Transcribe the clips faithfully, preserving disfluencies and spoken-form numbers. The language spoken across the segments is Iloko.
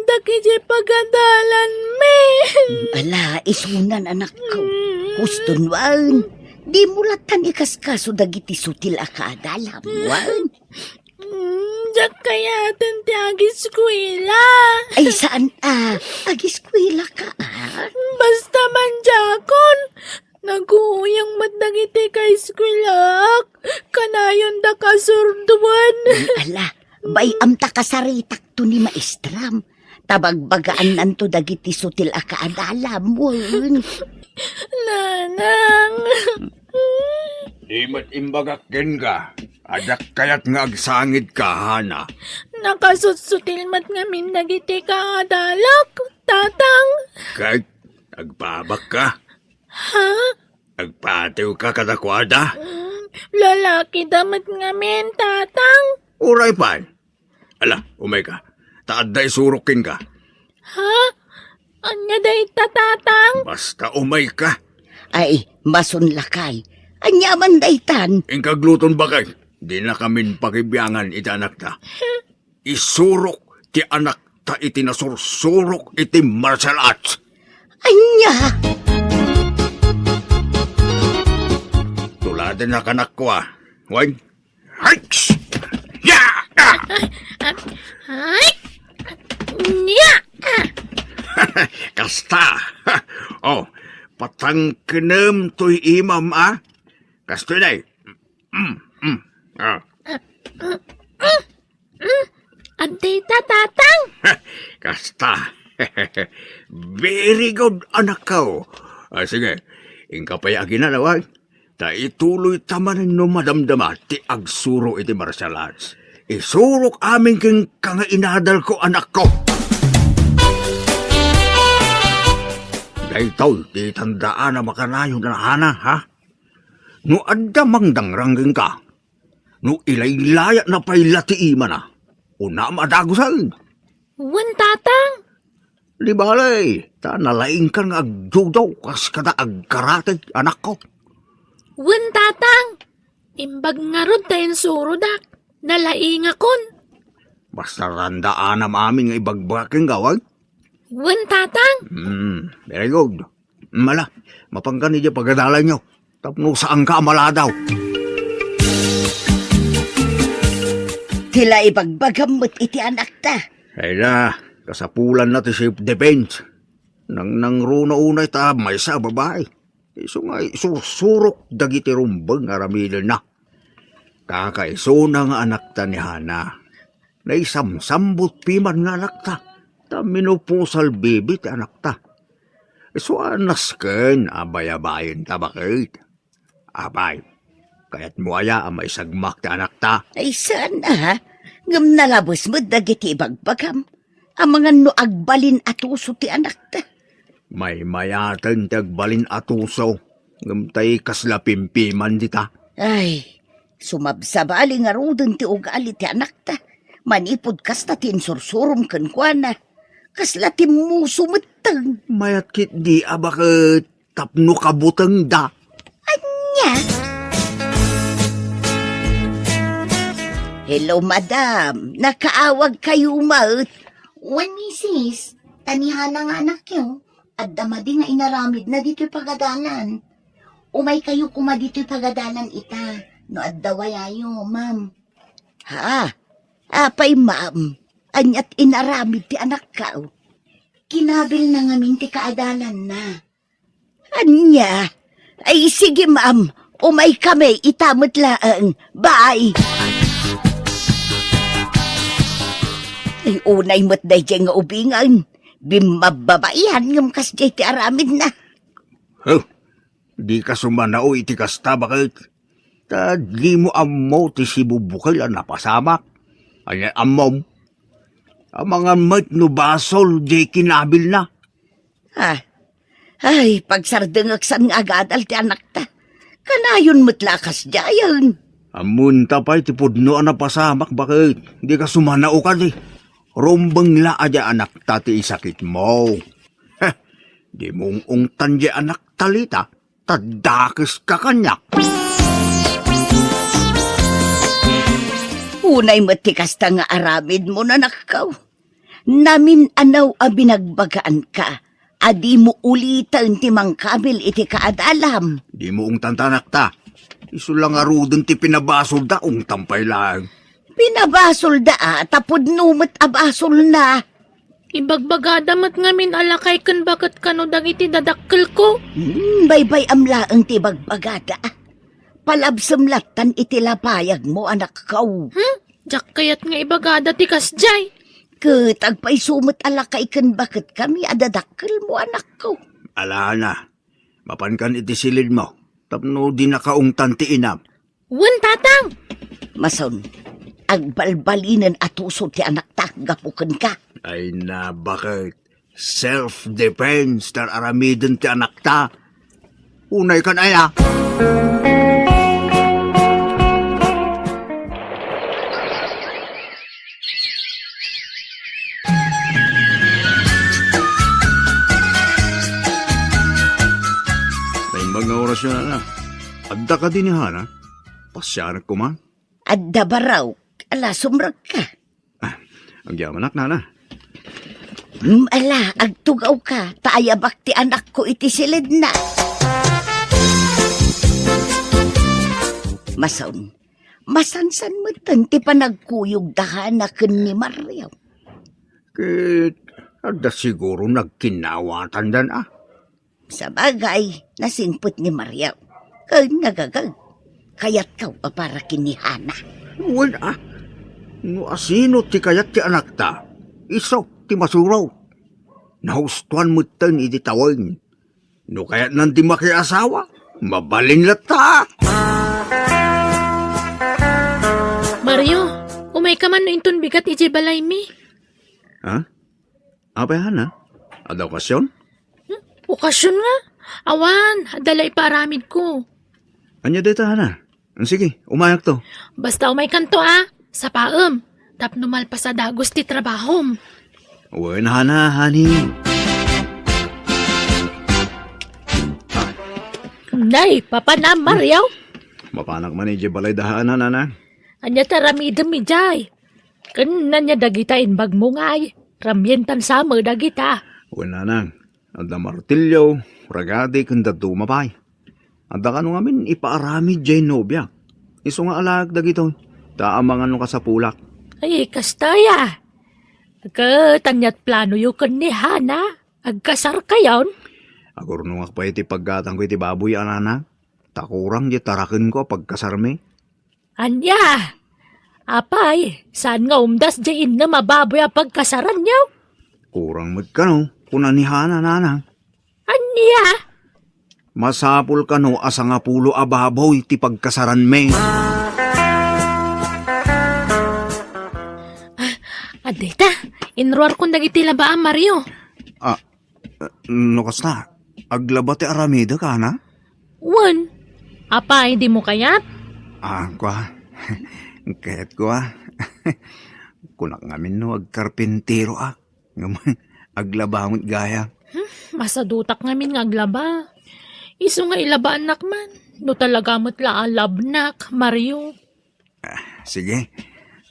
Dagiti pagadalanmi. Ala, isunan, anakko. Huston wen. Dimo lattan ikaskaso dagiti sutil a kaadalam wen. Mm, diak kayaten ti agiskuela. Ay, saan a? Agiskuelaka, a? Basta mandiakon. Naguyang met dagiti kaiskuelaak. Kanayondak a surdoen. Ay, ala, bay-am ta kasaritakto ni maestram. Ta bagbagaannanto dagiti sutil a kaadalam wen. Nanang. Di met imbagak kenka, a diak kayat nga agsangidka, Hana. Nakasutsutil met ngamin dagiti kaadalak, Tatang. Ket agpaabakka? Ha? Agpatiwka kadakuada? Mm, lalakida met ngamin, Tatang. Uray pay. Ala, umayka. Ta adda isurok kenka. Ha? Ania dayta, Tatang? Basta umayka. Ay, masun lakay. Ania man daytan? Inka agluton, bakay. Dinakamin pakibiangan iti anakta. Isurok ti anakta iti nasursurok iti martial arts. Ania? Tuladen a kanakko, a. Wen? Ay! Ya! Ah! Ay! Nia! Kasta. Oh, patangkenem toy imam, a? Kastoy, day. Mm, mm. Ah. Mm, adda ita, Tatang. Kasta. Very good, anakko. Ah, sige. Inka pay aginanawan. Ta ituloy ta manen no madamdama ti agsuro iti martial arts. Isurok amin kenka nga inadalko, anakko. Daytoy ti tandaanam a kanayon a, Hana, ha? No adda mangdangrang kenka, no ilaylayatna pay la ti imana, unam a dagusen. Wen, Tatang. Di bale, ta nalaingkan nga agjudo kas kada agkarate, anakko. Wen, Tatang. Imbag ngarud ta insurodak. Nalaingakon. Basta tandaanam amin nga ibagbagak kenka, wen? Wen, Tatang. Hmm, very good. Mala, mapanka idiay pagadalanyo. Tapno saanka a maladaw. Ti la ibagbagam met iti anakta. Ay na, kasapulanna ti self-defense. Nang, nangruna unay ta maysa a babai. Isu nga isursurok dagiti rumbeng nga aramidenna. Kakaisuna nga anakta ni Hana. Naisamsambut piman nga anakta, ta menopausal baby ti anakta. Isu a nasken a bayabayen ta, baket. Apay, kayatmo aya a maisagmak ti anakta? Ay, saan a, ha? Ngem nalabes met dagiti ibagbagam. Amangan no agbalin a tuso ti anakta. Maymayaten ti agbalin a tuso, ngem tay kasla pimpiman dita. Ay, sumabsabali ngaruden ti ugali ti anakta. Manipud kasta ti insursurom kenkuana. Kasla timmuso metten. Mayat ketdi a baket tapno kabutengda. Ania? Hello, madam. Nakaawagkayo met? Wen, misis. Ta ni Hana nga anakyo, adda madi nga inaramidna ditoy pagadalan. Umaykayo koma ditoy pagadalan ita, no adda wayayo, ma'am. Ha? Apay, ma'am? Aniat inaramid ti anakko? Kinabilna ngamin ti kaadalanna. Ania? Ay, sige, ma'am. Umaykami ita met laeng. Bye. Ay, unay met daydiay nga ubingen. Bimmabbabaian ngem kasdiay ti aramidna. Huh? Dika sumanao iti kasta, baket? Ta dimo ammo ti sibubukel a napasamak. Ania ammom? Amangan met no basol diay kinabilna. Ah, ay, pagsardengek saan nga agadal ti anakta. Kanayon met la a kasdiayen. Ammonta pay ti pudno a napasamak, baket? Dika sumanao kadi. Rumbeng la a diay anakta ti isakitmo. Heh, di mung-ungtan diay anakta, Lita, ta dakeska kaniak. Unay met ti kasta nga aramidmo, anakko. Namin-anaw a binagbagaanka a dimo uliten ti mangkabil iti kaadalam. Dimo ungtan ta, anakta. Isu la ngaruden ti pinabasolda, ungtan pay laeng. Pinabasolda a, ta pudno met a basolna. Ibagbagada met ngamin a lakay ken baket kano dagiti dadakkelko. Hmm, baybay-am laeng ti ibagbagada. Palabsem lattan iti lapayagmo, anakko. Hmm? Diak kayat nga ibagada ti kasdiay. Ket agpayso met a lakay ken baket kami a dadakkelmo, anakko. Alana, mapankan iti silidmo, tapno dinaka ungtan ti inam. Wen, tatang! Mason, agbalbalinen a tusod ti anakta gapu kenka. Ay na, baket. Self-defense ti ar-aramiden ti anakta. Unay kan aya. Naimbag nga orasyo, nana. Adda kadi ni Hana? Pasianak koma? Adda barok, ala, sumrekka. Ah, agyamanak, nana. Hmm, ala, agtugawka, ta ayabak ti anakko iti silidna. Mason, masansan metten ti panagkuyogda, Hana, ken ni Mario. Ket adda siguro nagkinnawatandan, a. Sabagay, nasingpet ni Mario. Ken nagagag. Kayatkaw a para ken ni Hana. Wen, a. No asino ti kayat ti anakta, isu ti masuro. Nahustoan metten iti tawen. No kayatnan ti makiasawa, mabalin latta. Mario, umayka man no inton bigat idiay balaymi. Ha? Apay, Hana? Adda okasyon? Hmm? Okasyon nga? Awan, adda la ipaaramidko. Ania dayta, Hana? Sige, umayakto. Basta umaykanto, a. Sapaem, tapno malpas a dagus ti trabahom. Wen, Hana, honey. Nay, papanam, Mario? Mapanak man idiay balay da Hana, nana. Ania ti aramidem idiay? Ken ania dagita imbagmo ngay? Rammientan sa met dagita. Wen, nanang, adda martilyo, ragadi, ken dadduma pay. Adda kano ngamin ipaaramid diay nobiak. Isu nga alaek dagitoy, ta amangan no kasapulak. Ay, kasta aya. Ket aniat planoyo ken ni Hana? Agkasarkayon? Agurnongak pay iti paggatangko iti baboy, a, nana. Ta kurang diay tarakenko a pagkasarmi. Ania? Apay, saan nga umdas diay innem a baboy a pagkasaranyo? Kurang met kano, kuna ni Hana, nanang. Ania? Masapul kano a sangapulo a baboy ti pagkasaranmi. Ah, adda ita, inruarkon dagiti laba, a, Mario. Ah, no kasta, aglaba ti aramidek, Hana? Wen. Apay, dimo kayat? Ah, kua. Kayatko, a. Kunak ngamin no agkarpinteroak. Ngem aglaba met gayam. Hmm, masadutak ngamin nga aglaba. Isu nga ilabaannak man, no talaga met la a labnak, Mario. Ah, sige.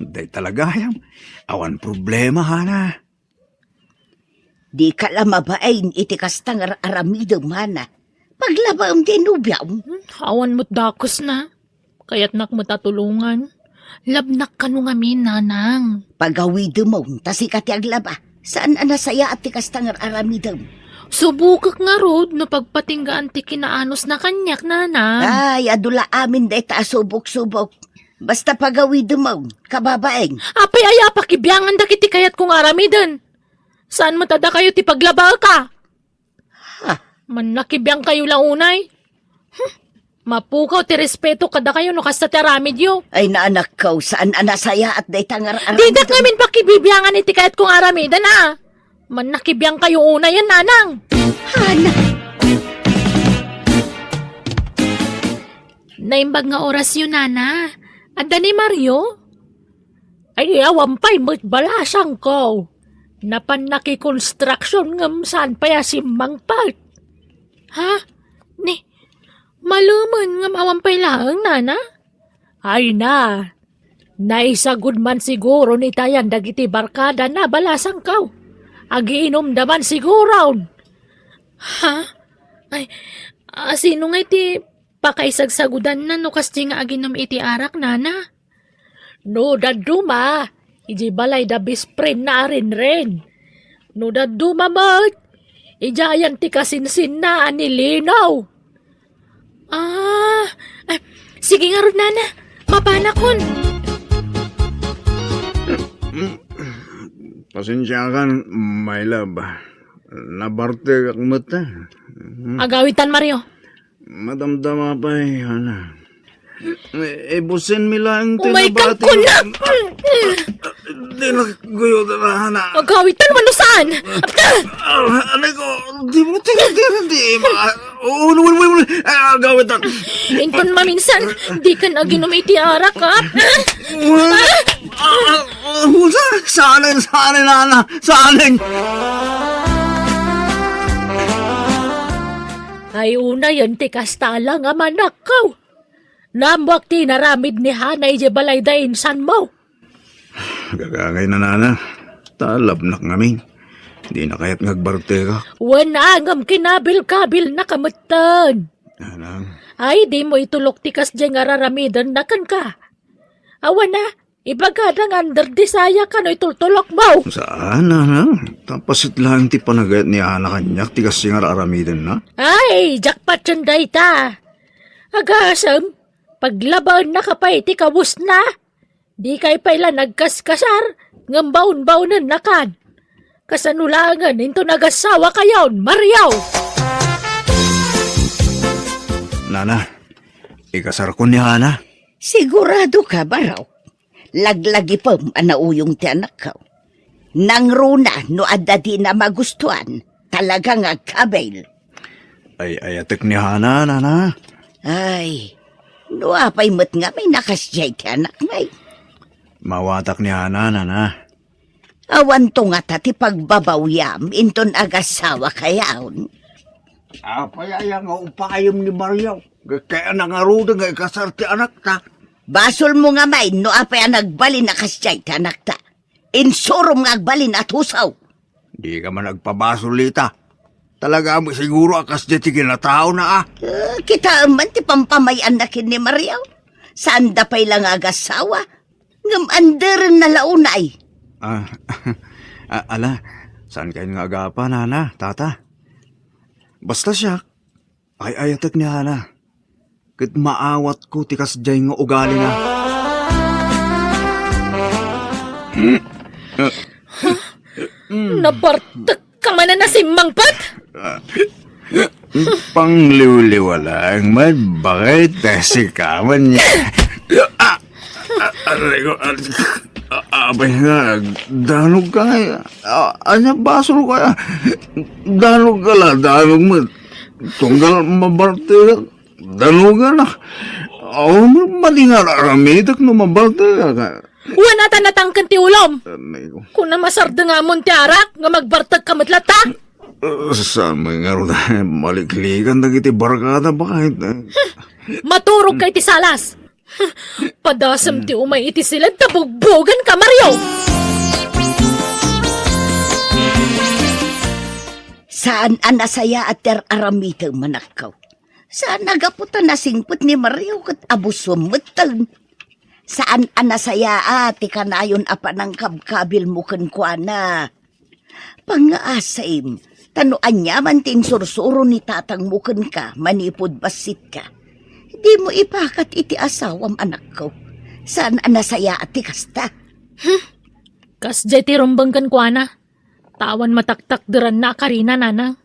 Dayta la gayam. Awan problema, Hana. Dika la mabain iti kasta nga ar-aramidem, Hana. Paglabaem diay nobiam. Hmm, awan met dakusna. Kayatnak met a tulongan. Labnak kano ngamin, nanang. Pagawidemon, ta sika ti aglaba. Saan a nasayaat ti kasta nga ar-aramidem. Subokek ngarud no pagpatinggaan ti kinaanusna kaniak, nanang. Ay, adu la amin dayta a subok-subok. Basta pagawidemon, kababain. Apay aya a pakibiangan dagiti kayatko nga aramiden? Saan met a dakayo ti paglabaek, a? Ha? Mannakibiangkayo la unay? Hmm. Mapukaw ti respeto kadakayo no kasta ti aramidyo. Ay, naanakko, saan a nasayaat dayta nga ar-, aramidem. Didak ngamin pakibibiangan iti kayatko nga aramiden, a. Mannakibiangkayo unayen, nanang. Hana. Naimbag nga orasyo, nana. Adda ni Mario? Ay, awan pay met balasangko. Napan nakikonstruksyon ngem saan pay a simmangpet. Ha? Ni, malumen ngem awan pay laeng, nana? Ay na, Naisagud man siguro ni Tayan dagiti barkada na balasangkaw. Agiinumda man siguron. Ha? Ay, a, sino nga iti pakaisagsagudanna no kasdi nga aginum iti arak, nana? No dadduma, iti balay da best friend na a Renren. No dadduma met, idiayen ti kasinsinna a ni Lino. Ah, ay, sige ngarud, nana. Mapanakon. Pasensiakan, my love. Nabartegak met, eh. Agawitan, Mario. Madamdama pay, Hana. Eh, ibusin mi laeng ti nabati. Umaykan ko na! Di na guyo, Hana. Agawitan, wano saan? Ah, anay ko, di mo, di, di, di, ma-, oh, wait, wait, wait, wait. Ah, agawitan. Inton maminsan, di ka naginom iti arak, ha? Ah, ah, ah, sa-, saan, saan, Hana? Saan? Ay, unayen ti kasta la nga manakkaw. Naammoak ti inaramid ni Hana idiay balay da insan mo. Gagangay na, nana. Talabnak ngamin. Di na kayat nga agbartegak. Wen, ngem kinabilkabilna ka metten. Nanang. Ay, di mo itulok ti kasdiay nga raramidenna kenka. Awan a, ibagada nga under desire ka no itultulok mo. Saan, nanang? Tapasit lang ti panagayat ni Hana kaniak ti kasdiay nga raramidenna. Ay, jackpot yun dayta. Agasem, paglabaenna ka pay ti kawesna. Dikay pay la nagkaskasar, ngem baon-baonennakan. Kasano laengen inton agassawa kayon, Mario? Nana, ikasarko ni Hana. Sigurado ka, Baro? Laglagipem a nauyong ti anakko. Nangruna no adda dina magustuan, talaga nga agkabil. Ay, ayatek ni Hana, nana. Ay, no apay met nga may nakasdiay ti anak ngay. Mawatak ni Hana, nana. Awanto ngata ti pagbabawyam inton agassawa kayaon. Apay aya nga upayem ni Mario? Kaya nangaruden nga ikasar ti anakta. Basolmo nga main no apay a nagbalin a kasdiay ti anakta. Insurom nga agbalin a tusaw. Di ka man agpabasol ita. Talaga mo siguro a kasdiay ti kinataona, a. Eh, kitaem man ti pampamay-anna ken ni Mario. Saanda pay la nga agassawa. Ngem anderenna la unay. Ah, a-, ala, saan kayon nga agapa, nana, tata? Basta siak, ay-ayatek ni Hana. Ket maawatko ti kasdiay nga ugalina. Nabartek ka man a nasimmangpet? Pangliwliwa laeng met, bakit? Sika man niya. Ah, ah, aray ko, ah, ah, abay nga, danog ka nga. Ah, anya basol ka. Danog ka la, danog met. Tunggal mabartek. Danugan a. Awan met madi nga ar-aramidek no mabartek ka. Wen a ta natangken ti ulom. Aray ko. Kuna masardeng amon ti arak nga magbartek ka met latta? Uh, saan mo ngarud maliklikan dagiti barkada, bakit? Maturog ka iti salas. Padasem ti umay iti siled ta bugbogen ka, Mario! Saan a nasayaat ti ar-aramidem, anakko. Saan a gapu ta nasingpet ni Mario ket abusom metten. Saan a nasayaat ti kanayon a panangkabkabilmo kenkuana. Pangngaasim, ta no aniaman ti insursuro ni tatangmo kenka manipud bassitka, dimo ipakat iti asawam, anakko. Saan a nasayaat ti kasta. Hmm. Kasdiay ti rumbeng kenkuana. Ta awan mataktakderanna a karina, nanang.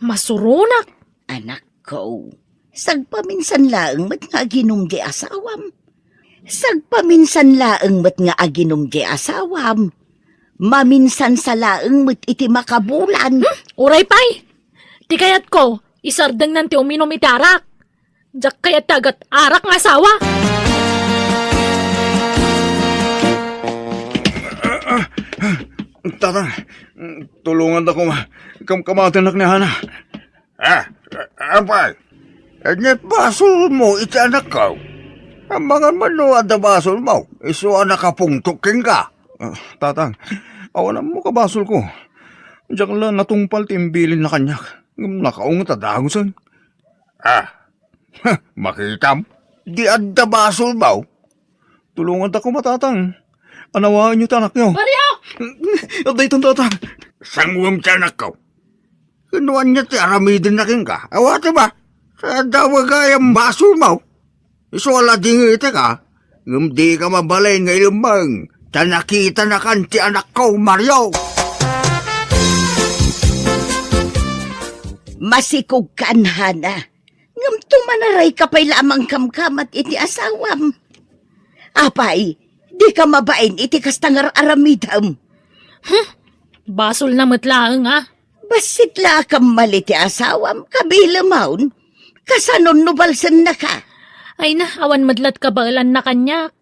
Masuronak. Anakko, sagpaminsan laeng met nga aginum di asawam. Sagpaminsan laeng met nga aginum di asawam. Maminsan sa laeng met iti makabulan. Hmm? Uray pay. Ti kayatko, isardengnan ti uminum iti arak. Diak kayat ti agat-arak nga asawa. Tata, tulongan ta koma. Kamkamatennak ni Hana. Ah, apay, ania ti basolmo iti anakko? Amangan man no adda basolmo, isu a nakapungtok kenka. Ah, Tatang, awan ammo kabasolko. Diak la natungpal ti imbilinna kaniak, ngem nakaunget a dagusen. Ah, makitam, di adda basolmo. Tulonganta koma, Tatang. Anawaenyo ti anakyo. Mario! Adda itan, Tatang. Sanguem ti anakko. Ken no ania ti aramidenna kenka? Awatem a, kadawa gayam basolmo. Isu a la dingetek a, ngem dika mabalin nga ilemmeng, ta nakitanakan ti anakko, Mario. Masikogkan, Hana. Ngem tumanarayka pay la a mangkamkamat iti asawam. Apay, dika mabain iti kasta nga ar-aramidem? Hmm, basolna met laeng a. Bassit la a kammal iti asawam, kabilemon. Kasanon no balsennaka? Ay na, awan met la't kabaelanna kaniak.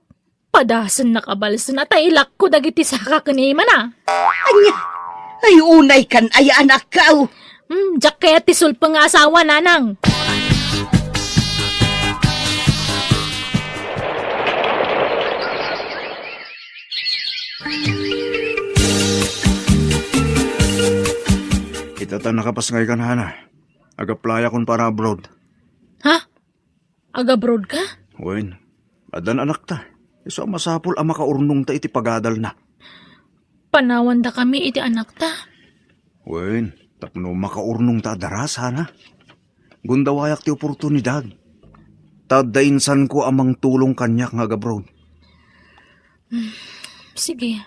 Padasennaka balsen a ta ilakko dagiti saka ken imana. Ania? Ay, unaykan aya, anakko. Hmm, diak kayat ti sulpeng nga asawa, Nanang. Ita ta nakapasngaykan, Hana. Ag-applyakon para abroad. Ha? Ag-abroad ka? Wen, addan anakta. Isu a masapul a makaurnongta iti pagadalna. Panawandakami iti anakta? Wen, tapno makaurnongta a daras, Hana. Gundawayak ti oportunidad. Ta adda insanko a mangtulong kaniak nga ag-abroad. Sige.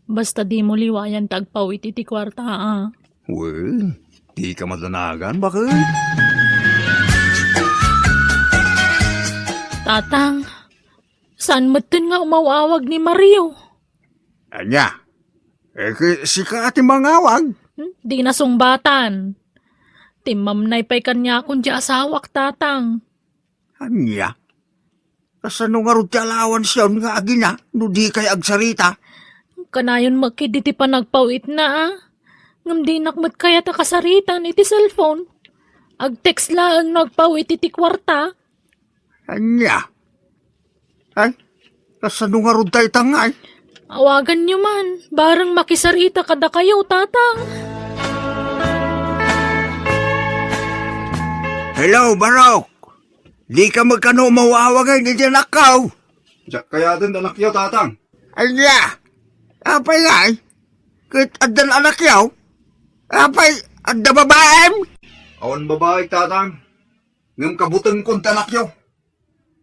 Basta dimo liwayan ti agpawit iti kuarta, a. Wen, dika madanagan, baket? Tatang, saan metten nga umaw-awag ni Mario? Ania? Eh, ki-, sika ti mangawag? Hmm, di nasungbatan. Timmamnay pay kaniakon ti asawak, Tatang. Ania? Kasano ngarud ti alawansiyon nga agina no dikay agsarita? Kanayon met ketdi ti panagpawitna, a. Ngem dinak met kayat a kasaritan iti cellphone. Ag-text laeng no agpawit iti kuarta. Ania? Ay, kasano ngarud dayta ngay? Awaganyo man, bareng makisarita kadakayo, Tatang. Hello, Barok! Dika met kano umaw-awag iti anakko? Diak kayaten ti anakyo, Tatang. Ania? Apay ngay? Ket addan anakyo? Apay, adda babaem? Awan babaek, Tatang. Ngem kabutengkon ti anakyo.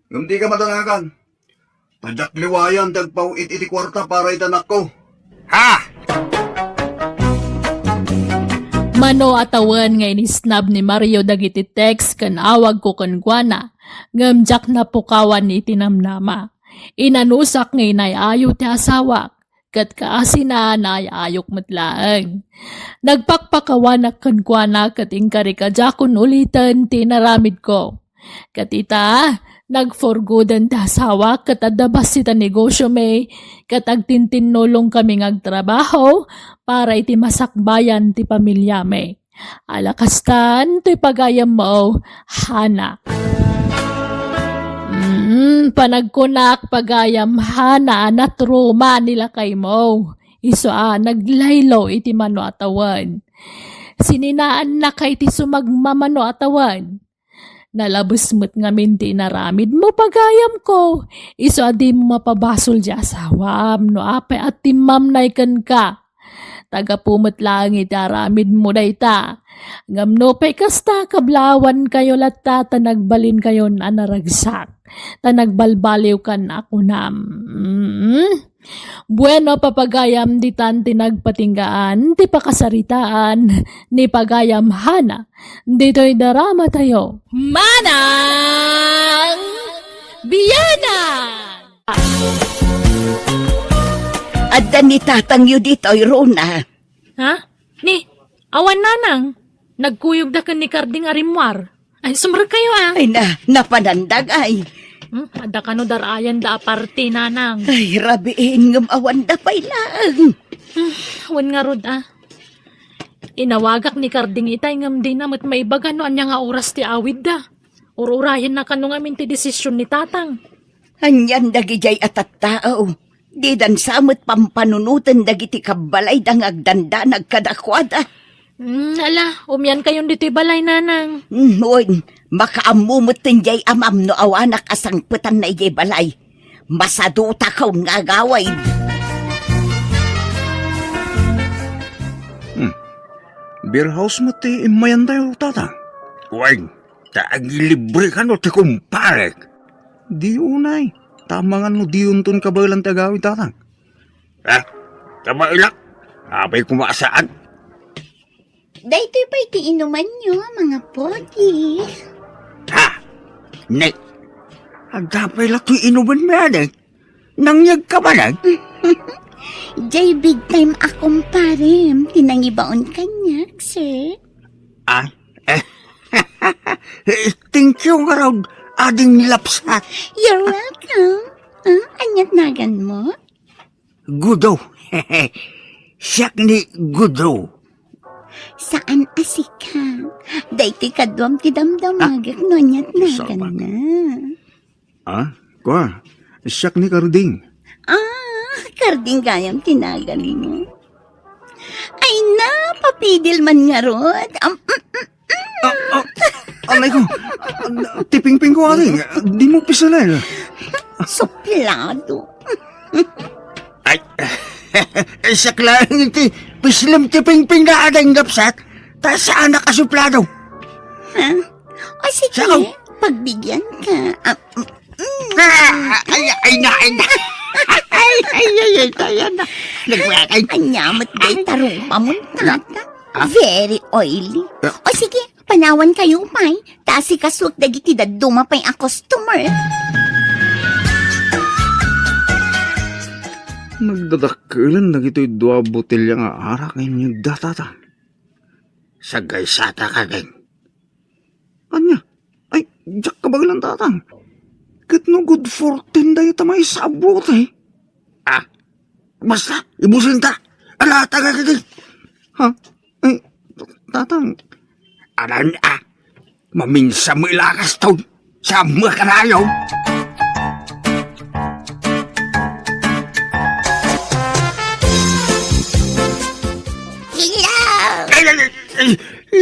Ngem dika madanagan. Ta diak liwayan ti agpaw-it iti kuarta para iti anakko. Ha? Mano a tawen nga inisnab ni Mario dagiti text ken awagko kenkuana, ngem diak napukawan iti namnama. Inanusak nga inay-ayo ti asawak, ket kaasina, naay-ayok met laeng. Nagpakpakawanak kenkuana ket inkarik a diakon uliten ti inaramidko. Ket ita, nagforgoden ti asawak ket adda bassit a negosiomi, ket agtintinnulongkami nga agtrabaho para iti masakbayan ti pamiliami. Ala kastan toy pagayammo, Hana. Mm, panagkunak pagayam, Hana, a natruma ni lakaymo. Isu a naglaylo iti mano a tawen. Sininaannaka iti sumagmamano a tawen. Nalabes met ngamin ti inaramidmo, pagayamko. Isu a dimo mapabasol ti asawam no apay a timmamnay kenka. Ta gapu met laeng iti aramidmo dayta. Ngem nupay kasta, kablawankayo latta ta nagbalinkayon a naragsak. Ta nagbalbaliwkan a kunam. Mm. Bueno, papagayam, ditan ti nagpatinggaan ti pakasaritaan ni pagayam Hana ditoy drama tayo. Manang Biana! Adda ni tatangyo ditoy, Rona. Ha? Ni, awan, Nanang. Nagkuyogda ken ni Karding a rimmuar. Ay, sumrekkayo, a. Ay na, napanandag, ay. Hmm, adda kano dar-ayanda a parti, Nanang. Ay, rabiin ngem awanda pay laeng. Hmm, wen ngarud, a. Inawagak ni Karding itay ngem dina met maibaga no ania nga oras ti awidda. Ur-urayenna kano ngamin ti desisyon ni Tatang. Anian dagidiay a tattao, didan sa met pampanunoten dagiti kabbalayda nga agdandanag kadakuada. Hmm, ala, umiankayon ditoy balay, nanang. Hmm, wen, makaammo met ten diay amam no awanak a sangpetanna idiay balay. Masadutakon nga agawid. Hmm. Beer house met ti immayantayo, tata. Wen, ta agilibre kano ti kumparek. Di unay. Tamangan no diyonton kabaelan ti agawid, tatang. Ah, kabaelak. Apay koma a saan? Daytoy pay ti inumanyo, mga pogi. Ha? Ne? Adda pay la toy inumanmi, ane? Nangyegka manen? Jay big time a kumparem ti nangibaon kaniak, sir. Ah? Eh, thank you ngarud, ading lapsat. You're welcome. Ah, aniat naganmo? Gudo. Siak ni Gudo. Saan a sika? Daytoy kaduam ti damdamagek no aniat naganna. Ah, kua, siak ni Karding. Ah, Karding gayam ti naganmo. Ay na, papidil man ngarud. Am, mm, mm, mm. Ah, ah, anay ko. Ah, ti pingping ko, ate. Di mo pisalan. Suplado. Ay, siak lang ti pislem ti pingping na ading lapsat. Ta saan a kasuplado? Ha? O sige, pagbigyan ka. Ah, mm, mm. Ah, ay, ay, na, ay, na. Ay, ay, ay, ay, ay, ay, na. Nagpakay. Anya met dayta rupa mo, tata. Ah? Very oily. Ah. O sige, panawan kayo pay. Ta asikasuek dagiti dadduma pay a customer. Nagdadakkelen dagitoy dua botelya nga arak nga inyegda, tata. Sagaysata, Karding. Ania? Ay, diak kabaelan, tatang. Ket no good for ten dayta maysa a bote. Ah, basta, ibusinta. Ala, taga kadi. Ha? Ay, tatang. Anan, ah. Maminsan mo ilakas ton. Saan mo karayo? Hello! Ay, ay, ay, ay,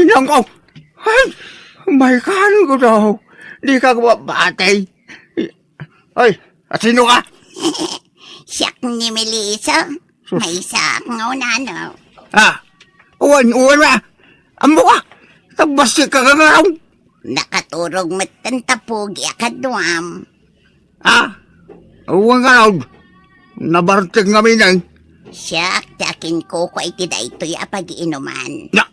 inang ko. Ay, may kan ko daw. Di ka ko mapatay. Ay, at sino ka? Siak ni Melissa. Sus. Maysa nga unano. Ah, uwan, uwan na. Ammo ka. Tabas ka kagagaw. Nakaturog met ta pogi a kaduam. Ah, uwan ka, Lord. Nabartek nga minang. Siak, ti akin kuko iti daytoy a pagiinuman. Na,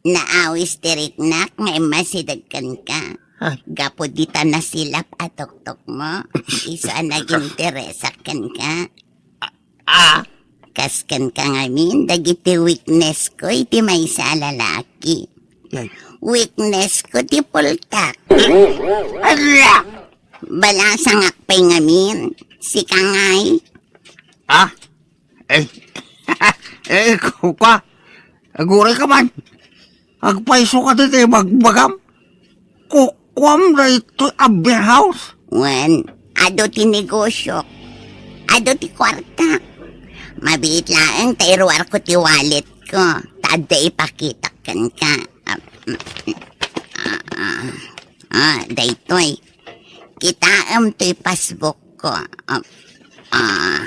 Naawis ti riknak nga immasideg kenka. Ay. Gapu dita nasilap a toktok mo, isu a naginteresak kenka. Ah. Kas kenka ngamin, dagiti weakness ko iti maysa a lalaki. Ay. Weakness ko ti pultak. Ala! Balasangak pay ngamin, sika ngay. Ah? Eh, eh, kua, aguray ka man. Agpayso ka ditoy bagbagam. Kukuam daytoy a beer house. Wen, adu ti negosyo. Adu ti kuarta. Mabiit laeng ta iruar ko ti wallet ko. Ta adda ipakitak kenka. Ah, ah, ah, ah, daytoy. Kitaem toy passbook ko. Ah, ah,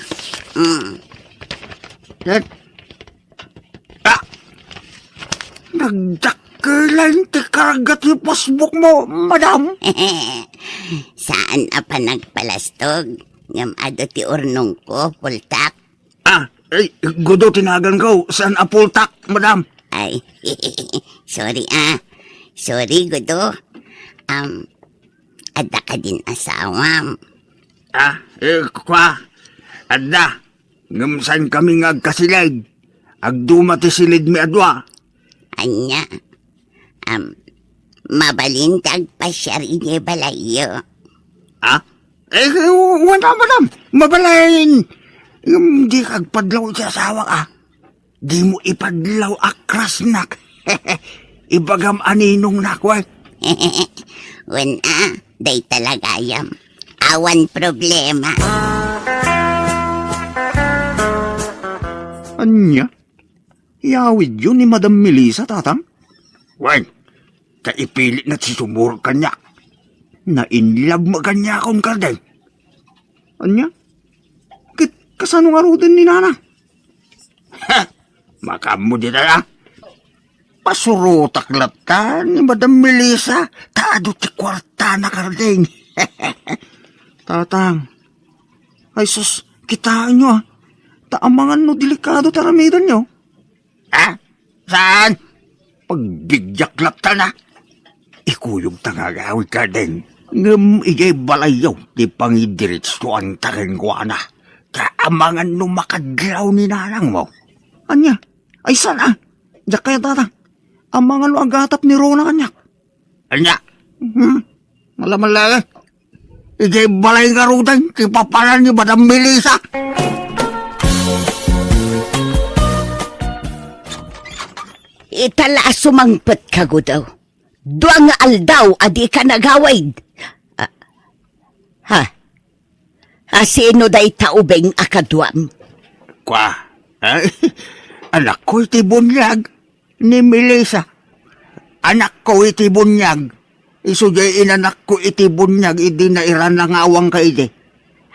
mm. Ket, ah, nagdakkelan ti karga ti passbook mo, madam. Saan a panagpalastog, ngem adu ti urnong ko, pultak. Ah, ay, Gudo ti nagan ko. Saan a pultak, madam? Ay, sorry, ah. Sorry, Gudo. Um, adda kadin asawam? Ah, eh, kua, adda. Ngem saan kami nga agkasileg. Agduma ti silidmi a dua. Ania? Am, mabalin ti agpasiar idiay balayyo. Ah? Eh, wala, madam. Mabalin. Ngem di ka agpadlaw iti asawak, ah. Di mo ipadlaw a crush-nak. Ibagam a ninongnak, wen. Wen a, dayta la gayam. awan problema. Ania? Iyawidyo ni Madam Melissa, Tatang? Wen, ta ipilitna ti sumurot kaniak. Na-in love met kaniakon, Kardeng. Ania? Ket kasano ngaruden ni Nana? Ha! Makaammo dita, a? Pasurotak latta ni Madam Melissa, ta adu ti kuartana, Kardeng. Tatang, ay sus, kitaenyo, a. Ta amangan no delikado ti aramidenyo. Ha? Saan? Pagbidiak latta, a. Ikuyogta nga agawid, Kardeng. Ngem idiay balayyo ti pangidiretsoanta kenkuana. Ta amangan no makadlaw ni nanangmo. Ania? Ay, saan, a? Diak kayat, Tatang. Amangan no agatap ni Rona kaniak. Ania? Hmm? Malaman laeng. Idiay balay ngaruden ti papanan ni Madam Melissa. Ita la a sumangpetka, Gudaw. Dua nga aldaw a dika nagawid. Ah, ha? A, sino dayta ubing a kaduam? Kua, ay, anakko iti buniag ni Melissa. Anakko iti buniag. Isu diay inanakko iti buniag idi nairana nga awan ka idi.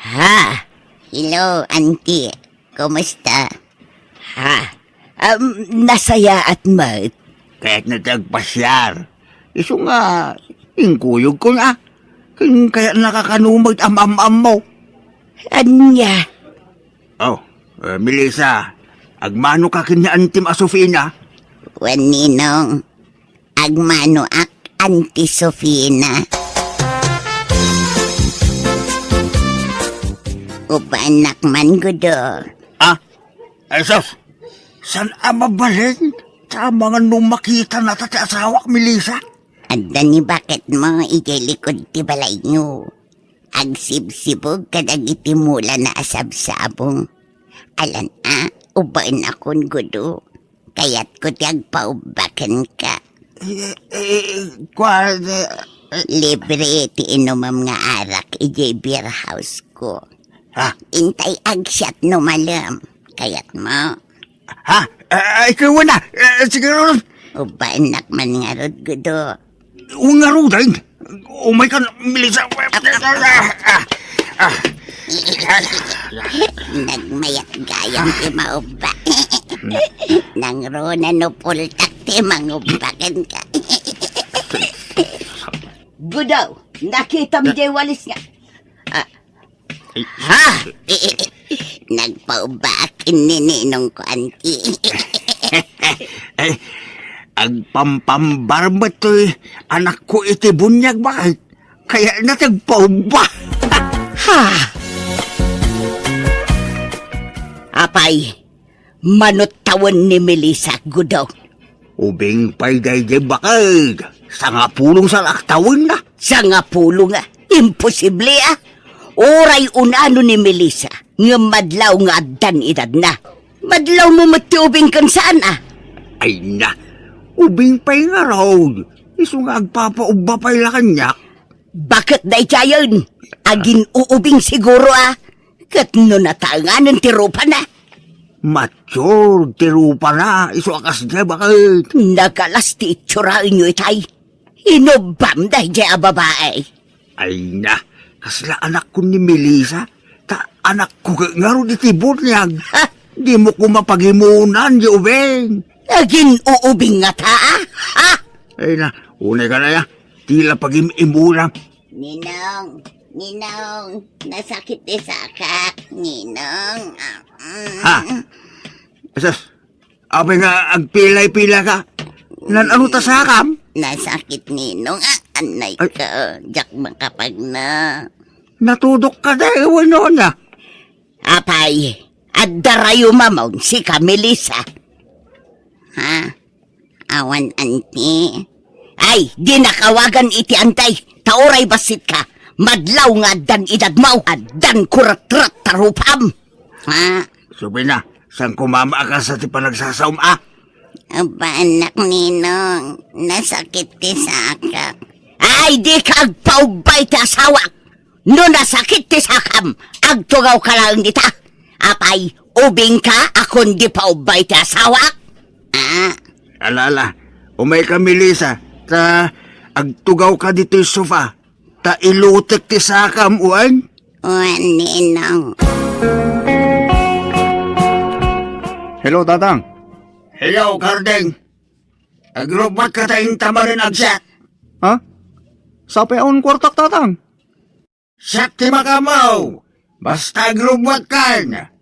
Ha? Hello, auntie. Kumusta? Ha? Um, nasayaat met. Kayatna ti agpasiar. Isu nga, inkuyogko na. Ken kayatna kakano met am-am-ammo. Ania? Oh, eh, Melissa, agmano ka ken ni Antim a Sofina? Wen, Ninong, agmanoak, Anti Sofina. Upaennak man, Gudo. Ah? Ay, sus! Saan a mabalin? Ta amangan no makitana ta ti asawak, Melissa? Adda ni baketmo idiay likud ti balayyo. Agsibsibog kadagiti mulana a sabsabong. Alan a, ubaennakon, Gudo. Kayatko ti agpaubba kenka. Eh, eh, kua, eh, eh. Libre ti inumem nga arak idiay beer house ko. Ha? Intay agsiat no malem. Kayatmo? Ha? Eh, eh, ikaw na. Eh, sige, Ron. Ubaennak man ngarud, Gudo. Wen ngaruden. Umayka, Melissa. Ah, ah, ah. Nagmayat gayam ti maubba. Nangruna no pultak ti mangubba kenka. Gudo, nakitam diay walis nga. Ah, Ha? Nagpaubbaak ken ni ninongko, anti. Ay, agpampambar met toy anakko iti buniag, bakit? Kayatna ti agpaubba. Ha? Apay, mano tawen ni Melissa, Gudo? Ubing pay daydiay, bakit? Sangapulong sa aktawenna. Sangapulong, a? Imposible, a? Uray unano ni Melissa, ngem madlaw nga addan edadna. Madlawmo met ti ubing ken saan, a? Ay na, ubing pay ngarud. Isu nga agpapaubba pay la kaniak. Baket daydiayen, agin-uubing siguro, a? Ket no nataenganen ti rupana? Mature ti rupana, isu a kasdiay, bakit? Nagalas ti itsuraenyo itay. Inubbam daydiay a babai. Ay na, kasla anakko ni Melissa, ta anakko ket ngarud iti buniag. Ha? Dimo koma pagimunan diay ubing. Agin-uubing ngata, a? Ha? Ay na, unay ka na ya. Tila pagim-imunan. Ninong, Ninong, nasakit ti sakak, Ninong. Ah, mm. Ha? Sus, apay nga agpilay-pilay ka? Nan-ano ta sakam? Nasakit, Ninong. Ah, anay ka. Diak makapagna. Natudok ka dayta wenno ania? Apay, adda rayummon sika, Melissa. Ha? Awan, anti. Ay, dinak awagan iti anti. Ta uray bassitka, madlaw nga addan edadmo, addan kuretret ta rupam. Ha? Subina, saan koma a kas ti panagsasaom, a? Ubaennak, Ninong, nasakit ti sakak. Ay, dika agpaubba iti asawak. No nasakit ti sakam, agtugawka laeng dita. Apay, ubingka a kundi paubba iti asawak? Ah. Ala, ala, umayka, Melissa, ta agtugawka ditoy sofa, ta ilutek ti sakam, wen? Wen, ninong. Hello, Tatang. Hello, Karding. Agrubbuatka ta inta manen agsiak. Ha? Sapay awan kuartak, Tatang. Siak ti makaammo. Basta agrubbuatkan.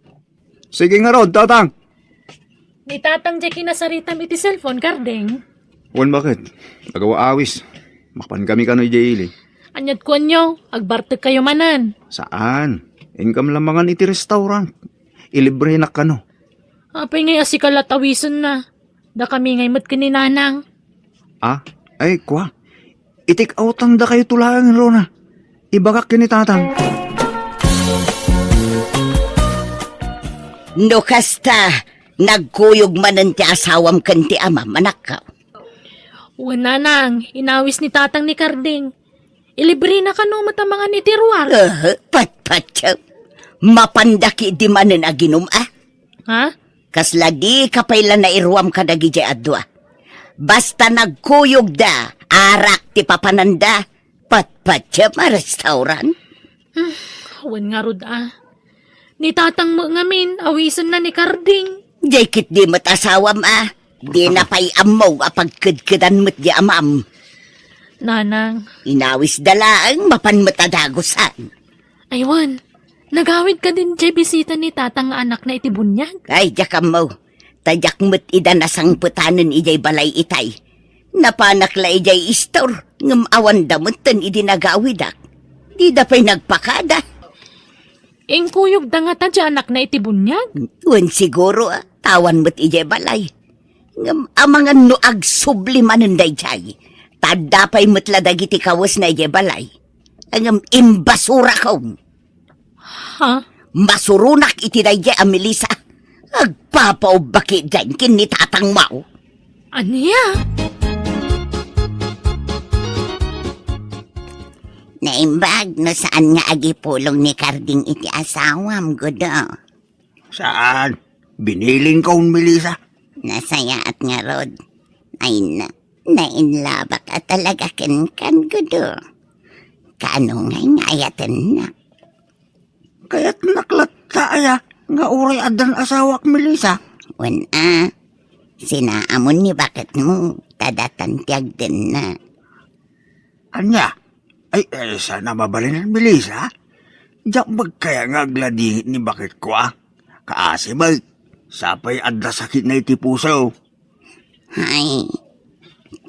Sige ngarud, Tatang. Ni Tatang diay kinasaritam iti cellphone, Karding. Wen, baket? Agaw a awis. Mapankami kano idiay ili. Ania't kuanyo? Agbartekkayo manen. Saan? Inkam la mangan iti restaurant. Ilibrenak kano. Apay ngay a sika la ti awisenna? Dakami ngay met ken ni Nanang. Ah? Ay, kua. I-take outandakayo laeng, Rona. Ibagak ken ni Tatang. No kasta, nagkuyog manen ti asawam ken ti amam, anakko. Wen, Nanang, inawis ni Tatang ni Karding. Ilibrena kano met a mangan iti ruar. Eh, patpatyo. Mapandakidi manen aginum, ah? Ha? Kasla dika pay la nairuam kadagidiay a dua. Basta nagkuyogda, arak ti papananda, patpatyo a restaurant. Hmm, wen ngarud a. Ni Tatang met ngamin, awisenna ni Karding. Diay ketdi met asawam a. Dina pay ammo a pagkedkedan met diay amam. Nanang. Inawisda laeng, mapan met a dagusan. Ay wen, nagawid kadin diay bisita ni Tatang nga anakna iti buniag? Ay, diak ammo. Ta diak met ida nasangpetanen idiay balay itay. Napanak la idiay istor, ngem awanda metten idi nagawidak. Dida pay nagpakada. Inkuyogda ngata diay anakna iti buniag? Wen siguro, ah, ta awan met idiay balay. Ngem amangan no agsubli manen daydiay. Ta adda pay met la dagiti kawesna idiay balay. Ngem imbasurakon. Ha? Masuronak iti daydiay a Melissa. Agpapaubbaki diay ken ni Tatang Mau. Ania? Naimbag no saan nga agipulong ni Karding iti asawam, Gudo. Saan? Binilingkon, Melissa? Nasayaat ngarud. Ay, na, nainlabak a talaga kenkan, Gudo. Kaano ngay nga ayatennak? Kayatnak latta aya nga uray addan asawak, Melissa? Wen a, sinaamon ni baketmo, ta datan ti agdenna. Ania? Ay, ay, saan a mabalin, Melissa? Diak met kaya nga agladingit ni baketko, a? Kaasi met, sapay adda sakitna iti puso. Hay,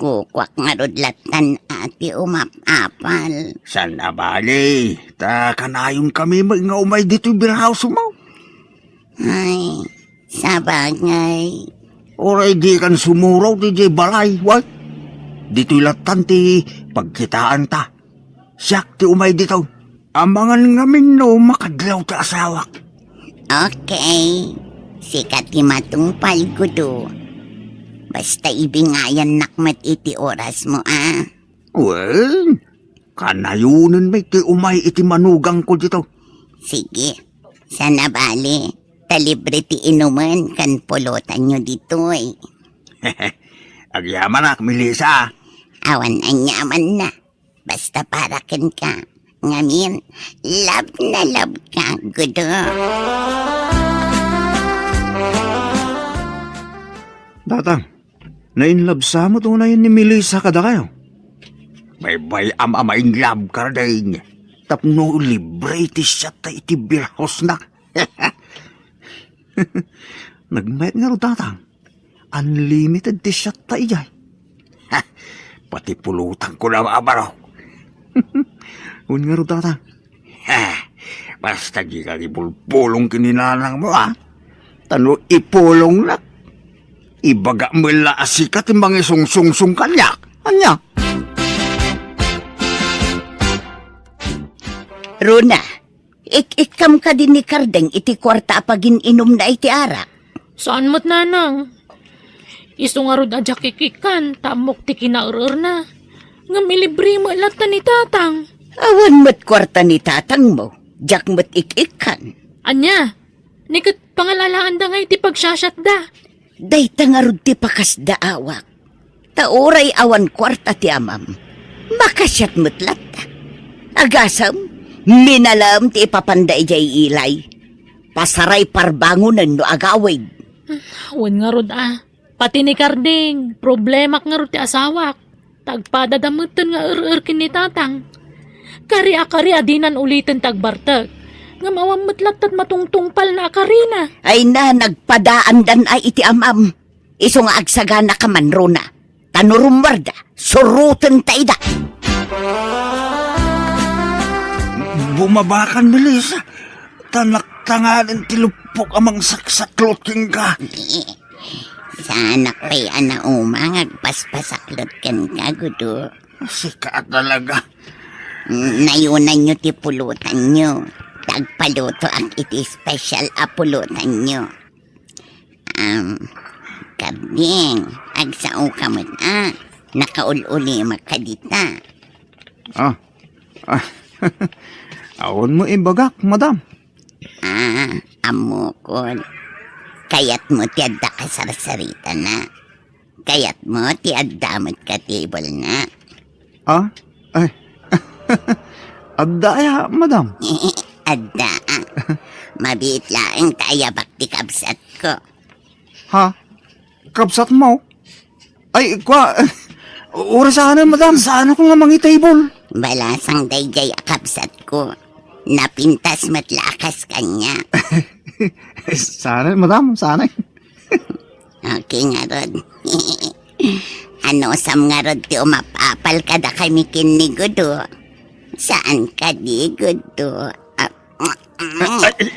kukuak ngarud lattan a ti umap-apal. Saan a bali, ta kanayonkami met nga umay ditoy beer house mo. Ay, sabagay. Uray dikan sumuraw ti diay balay, wen? Ditoy lattan ti pagkitaanta. Siak ti umay ditoy. Amangan ngamin no makadlaw ti asawak. Okay. Sika ti matungpal, Gudo. Basta ibingayannak met iti orasmo, a? Wen, kanayonen met ti umay iti manugangko ditoy. Sige. Saan a bali, ta libre ti inumen ken pulotanyo ditoy. Agyamanak, Melissa. Awan aniamanna. Basta para kenka. Ngamin, love na love ka, Gudo. Tatang, nainlove sa met unayen ni Melissa kadakayo? Baybay-am a mainlove, Karding. Tapno libre ti siatta iti beer house na. Nagmayat ngarud, Tatang. Unlimited ti siatta idiay. Ha! Pati pulotangko na maabarok. Wen ngarud, Tatang. Ha! Basta dika agipulpulong ken ni nanangmo, a? Ta no ipulongnak, ibagak met la a sika ti mangisungsungsong kaniak. Ania? Rona, ik-ikkam kadi ni Kardeng iti kuarta a pagin-inumna iti arak? Saan met, nanang. Isu ngarud a diak ik-ikkan, ta ammok ti kinaer-erna. Ngem ilibre met latta ni tatang. Awan met kuarta ni tatangmo, diak met ik-ikkan. Ania? Ni ket pangalalaanda nga iti pagsiasiatda. Dayta ngarud ti pakasdaawak. Ta uray awan kuarta ti amam, makasiat met latta. Agasem, minalem ti ipapanda idiay ilay. Pasaray parbangonen no agawid. Wen ngarud a. Pati ni Karding, problemak ngarud ti asawak. Ta agpadada metten nga er-er ken ni tatang. Kari a kari a dinan uliten ti agbartek. Ngem awan met latta ti matungtungpalna a karina. Ay na, nagpadaandan ay iti amam. Isu nga agsaganaka man runa. Ta no rummuarda, surotenta ida. Bumabakan, Melissa. Ta naktangaden ti luppok a mangsaksaklot kenka. Saanak pay a nauma nga agpaspasaklot kenka, Gudo. Sika talaga. Nayunanyo ti pulutanyo. Ta agpalutoak iti special a pulutanyo. Am, Karding, agsaoka met a. Nakaul-ulimak ka dita. Ah, ah, awan mo ibagak, madam. Ah, ammokon. Kayatmo ti adda kasarsaritana. Kayatmo ti adda met ka table na. Ah? Ay. Adda aya, madam? Adda. Mabiit laeng ta ayabak ti kabsatko. Ha? Kabsatmo? Ay, kwa, uray saan, madam. Saan ako nga mangitable? Balasang daydiay a kabsatko. Napintas met la a kas kanya. Saan, madam? Saan? Okay ngarud. Anusam ngarud ti umapapal kadakami ken ni Gudo? Saan kadi, Gudo? Ah, Ay, ay,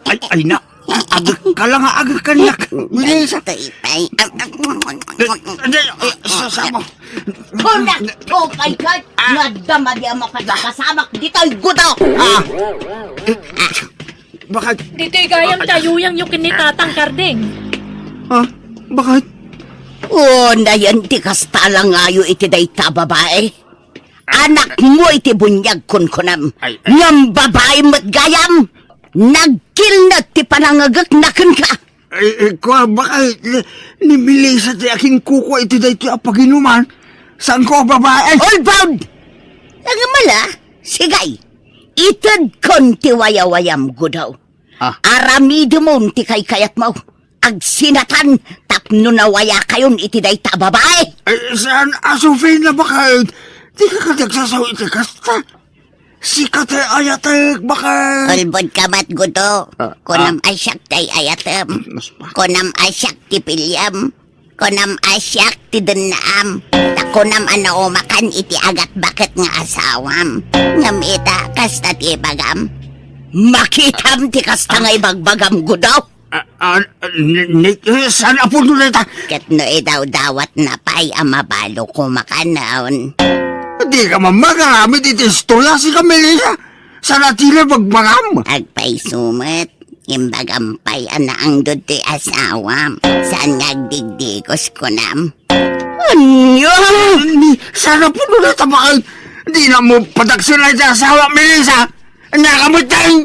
ay, ay, na. Agek ka lang, agek ka, nak. Bilis. Daytoy pay. Ay, ay, ay, sasama. Honak, oh my God! Nadama di ang makasabak ditoy, Gudo! Ah. Eh, bakit? Ditoy gayam ti ayuyangyo ken ni Tatang Karding. Ah, bakit? Oh, nayan ti kasta lang ngayo iti dayta babae. Anakmo iti buniag kunkunam. Ay, ay. Ngem babae met gayam. Nagkilned ti panangagekna kenka. Ay, ay, kua, bakit ni, ni Melissa ti akinkukua iti daytoy a paginuman? Saan ko a babae? All bound! Nangamala, sigay. Itedkon ti wayawayam, Gudo. Ah. Aramidemon ti kaykayatmo. Agsinatan tapno nawayakayon iti dayta a babae. Ay, saan a Sofina, bakit? Dika kadi agsasao iti kasta. Sika ti ayatek, bakit? Ulbod ka met, Gudo. Ah, kunam ah. A siak ti ayatem. Mas pa- Kunam a siak ti piliem. Kunam a siak ti dennaam. Ta kunam a naumakan iti agatbaket nga asawam. Ngem ita, kasta ti ibagam. Makitam ti kasta nga ibagbagam, Gudo. Ah, ah, ni, ni, eh, saan a puno na ita? Ket no idawdawatna pay a mabalo koma kanon. Di ka man magaramid iti istorya, sika, Melissa. Saan a ti na bagbagam? Agpayso met, imbagam pay a naangdod ti asawam. Saan nga agdigdigos kunam? Ania? Ni, saan a puno na ita, bakit? Di na mo padaksen ti asawa, Melissa. Ania ka met, dayng?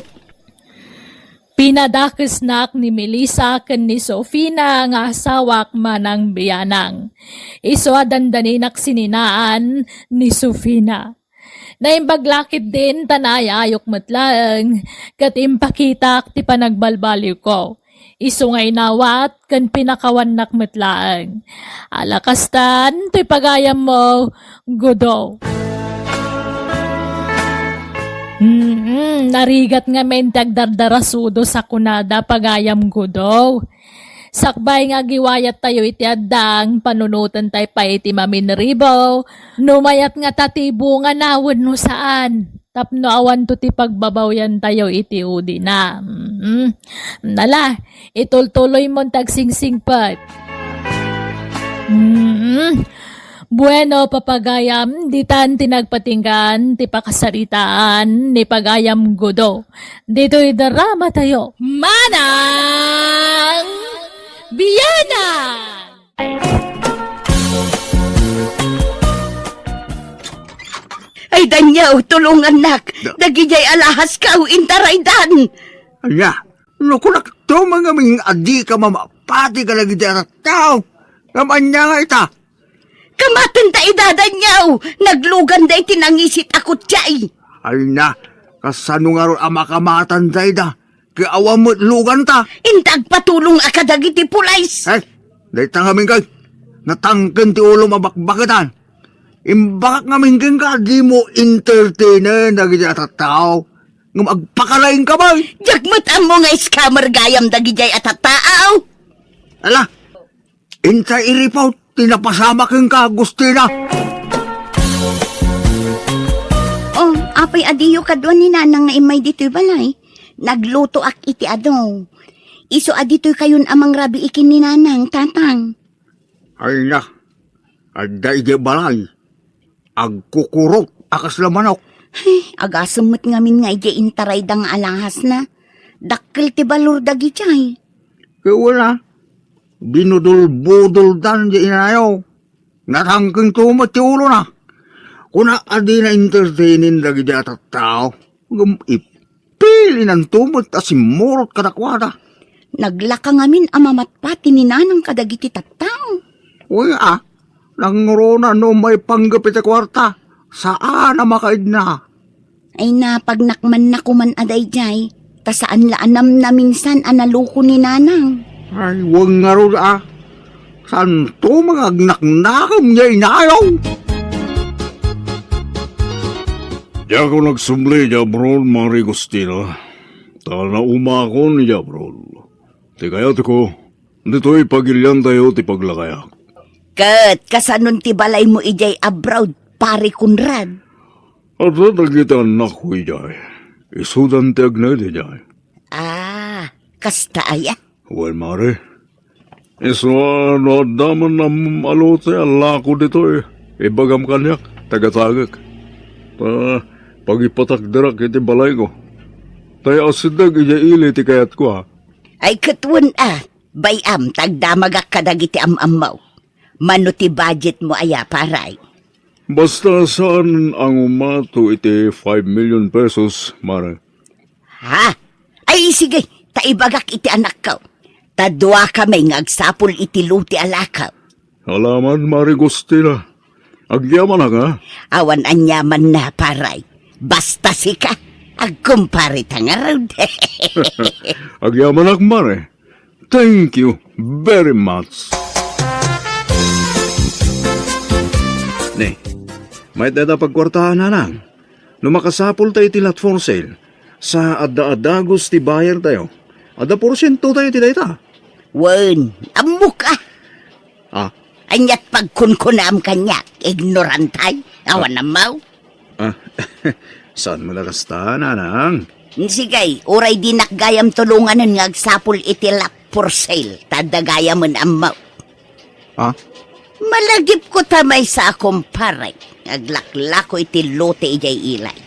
Pinadakesnak ni Melissa ken ni Sofina nga asawak manang bianang. Isu a dandaninak sininaan ni Sofina. Naimbag la ketdin ta naay-ayok met laeng, ket impakitak ti panagbalbaliwko. Isu nga inawat ken pinakawannak met laeng. Ala kastan, toy pagayammo, Gudo. Mm, narigat ngamin ti agdardarasudo sakunada, pagayam Gudo. Sakbay nga agiwayattayo iti addang, panunotentayo pay iti maminribo, no mayat ngata ti bungana wenno saan. Tapno awanto ti pagbabawyantayo iti udina. Mm. Nala, itultuloymon ti agsingsingpet. Mm. Bueno, papagayam, ditan ti nagpatinggan ti pakasaritaan ni pagayam Gudo. Ditoy dramatayo. Manang Bianang! Ay, Daniel, tulongannak. Da- Dagidiay alahaskaw, intaraydan. Ania, no kunakto man ngamin a dika mamapati kadagiti a tattao, ngem ania nga ita? Kamatenda ida, Daniel. Nagluganda iti nangisit a kutsae. Ay na, kasano ngarud a makamatenda ida? Ket awan met luganta. Inta agpatulong a kadagiti pulis. Eh, dayta ngamin kay, natangken ti ulom a bakbaketan. Imbagak ngamin kenka, dimo entertainen dagiti a tattao. Ngem agpakalaingka man. Diak met ammo nga scammer gayam dagidiay a tattao. Ala, inta i-report ti napasamak kenka, Agustina. Oh, apay a diyo kadua ni Nanang nga immay ditoy balay? Naglutoak iti adu. Isu a ditoy kayon a mangrabii ken ni Nanang, Tatang. Ay na, adda idiay balay. Agkukurok a kasla manok. Ay, agasem met ngamin nga idiay intarayda nga alahasna. Dakkel ti balor dagidiay. Ket wen a, binudulbudoldan diay inayo. Natangkento met ti ulona. Kuna a dina entertainen dagiti a tattao. Ngem ippilinanto met a simmurot kadakuada. Naglaka ngamin a mamatpati ni Nanang kadagiti tattao. Uy, a, nangruna no maipanggep iti kuarta, saan a makaidna. Ay, napagnakmanna koman a daydiay, ta saan la a namnaminsan a naloko ni Nanang. Ay, wen ngarud a. Saanto nga agnaknakem diay inayo? Diakon agsubli idiay abroad, Mare Agustina. Ta naumakon idiay abroad. Ti kayatko, ditoy pagiliantayo ti paglakayak. Ket kasanon ti balaymo idiay abroad, Pare Conrad? Adda dagiti annakko idiay. Isudan ti agna idiay. Ah, kasta aya? Wen, Mare. Isu a no adda man a lote a lako ditoy, ibagam kaniak, tagatangek. Ta pagipatakderak iti balayko. Ta asideg idiay ili ti kayatko, a. Ay, ket wen a, bay-am ta agdamagak kadagiti am-ammo. Mano ti budgetmo aya, Pare? Basta saan a ngumato iti five million pesos, Mare. Ha? Ay, sige, ta ibagak iti anakko. Ta duakami nga agsapul iti lote a lako. Alaman, Mare Agustina. Agyamanak, a? Awan aniamanna, Pare. Basta sika, agkumpare ta ngarud. Agyamanak, Mare. Thank you very much. Ne, mayat dayta pagkuartaan, Nanang. No makasapulta iti lot for sale, sa adda a dagus ti buyer tayo, adda porsiento tayo iti dayta. Wen, ammok a. Ah. Aniat pagkunkunam kaniak, ignorantay? Awan ammo? Ah, saan mo la kasta, Nanang? Sige, uray dinak gayam tulonganen nga agsapul iti lot for sale, ta adda gayamen ammo. Ah? Malagipko ta maysa a kumpare nga aglaklako iti lote idiay ilay.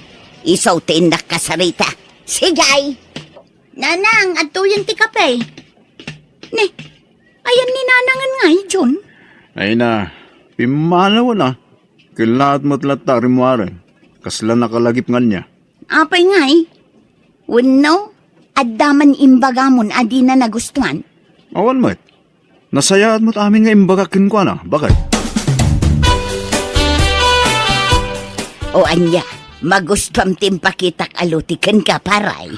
Isu ti innak kasarita. Sige! Nanang, adtoyen ti kape. Ne, ayan ni Nanangen ngay, John? Ay na, pimmanawen a. Kellaat met latta, Rimmuaren. Kasla nakalagip ngannya. Apay ngay? Wenno, adda man imbagamon a dina nagustuan? Awan met. Nasayaat met amin nga imbagak kenkuana, baket. O ania, magustuam ti impakitak a lote kenka, Pare.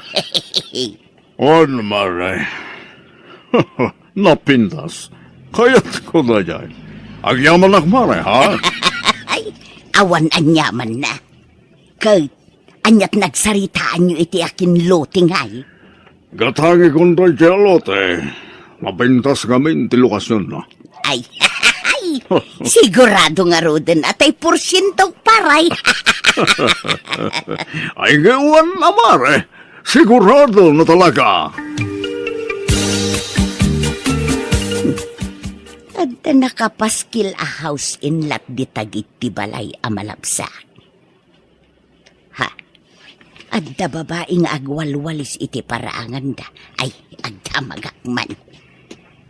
On, Mare. Napintas. Kayatko daydiay. Agyamanak, Mare, ha? Ay, awan aniamanna. Ket, aniat nagsaritaanyo iti akinlote ngay? Gatangekon daydiay a lote. Napintas ngamin ti lokasionna. Ay, sigurado ngaruden a tay porsiento, Pare. Ay, wen a, Mare. Sigurado na talaga. Adda nakapaskil a house in lot dita iti balay a malabsak. Ha? Adda babai nga agwalwalis iti paraanganda. Ay, agdamagak man.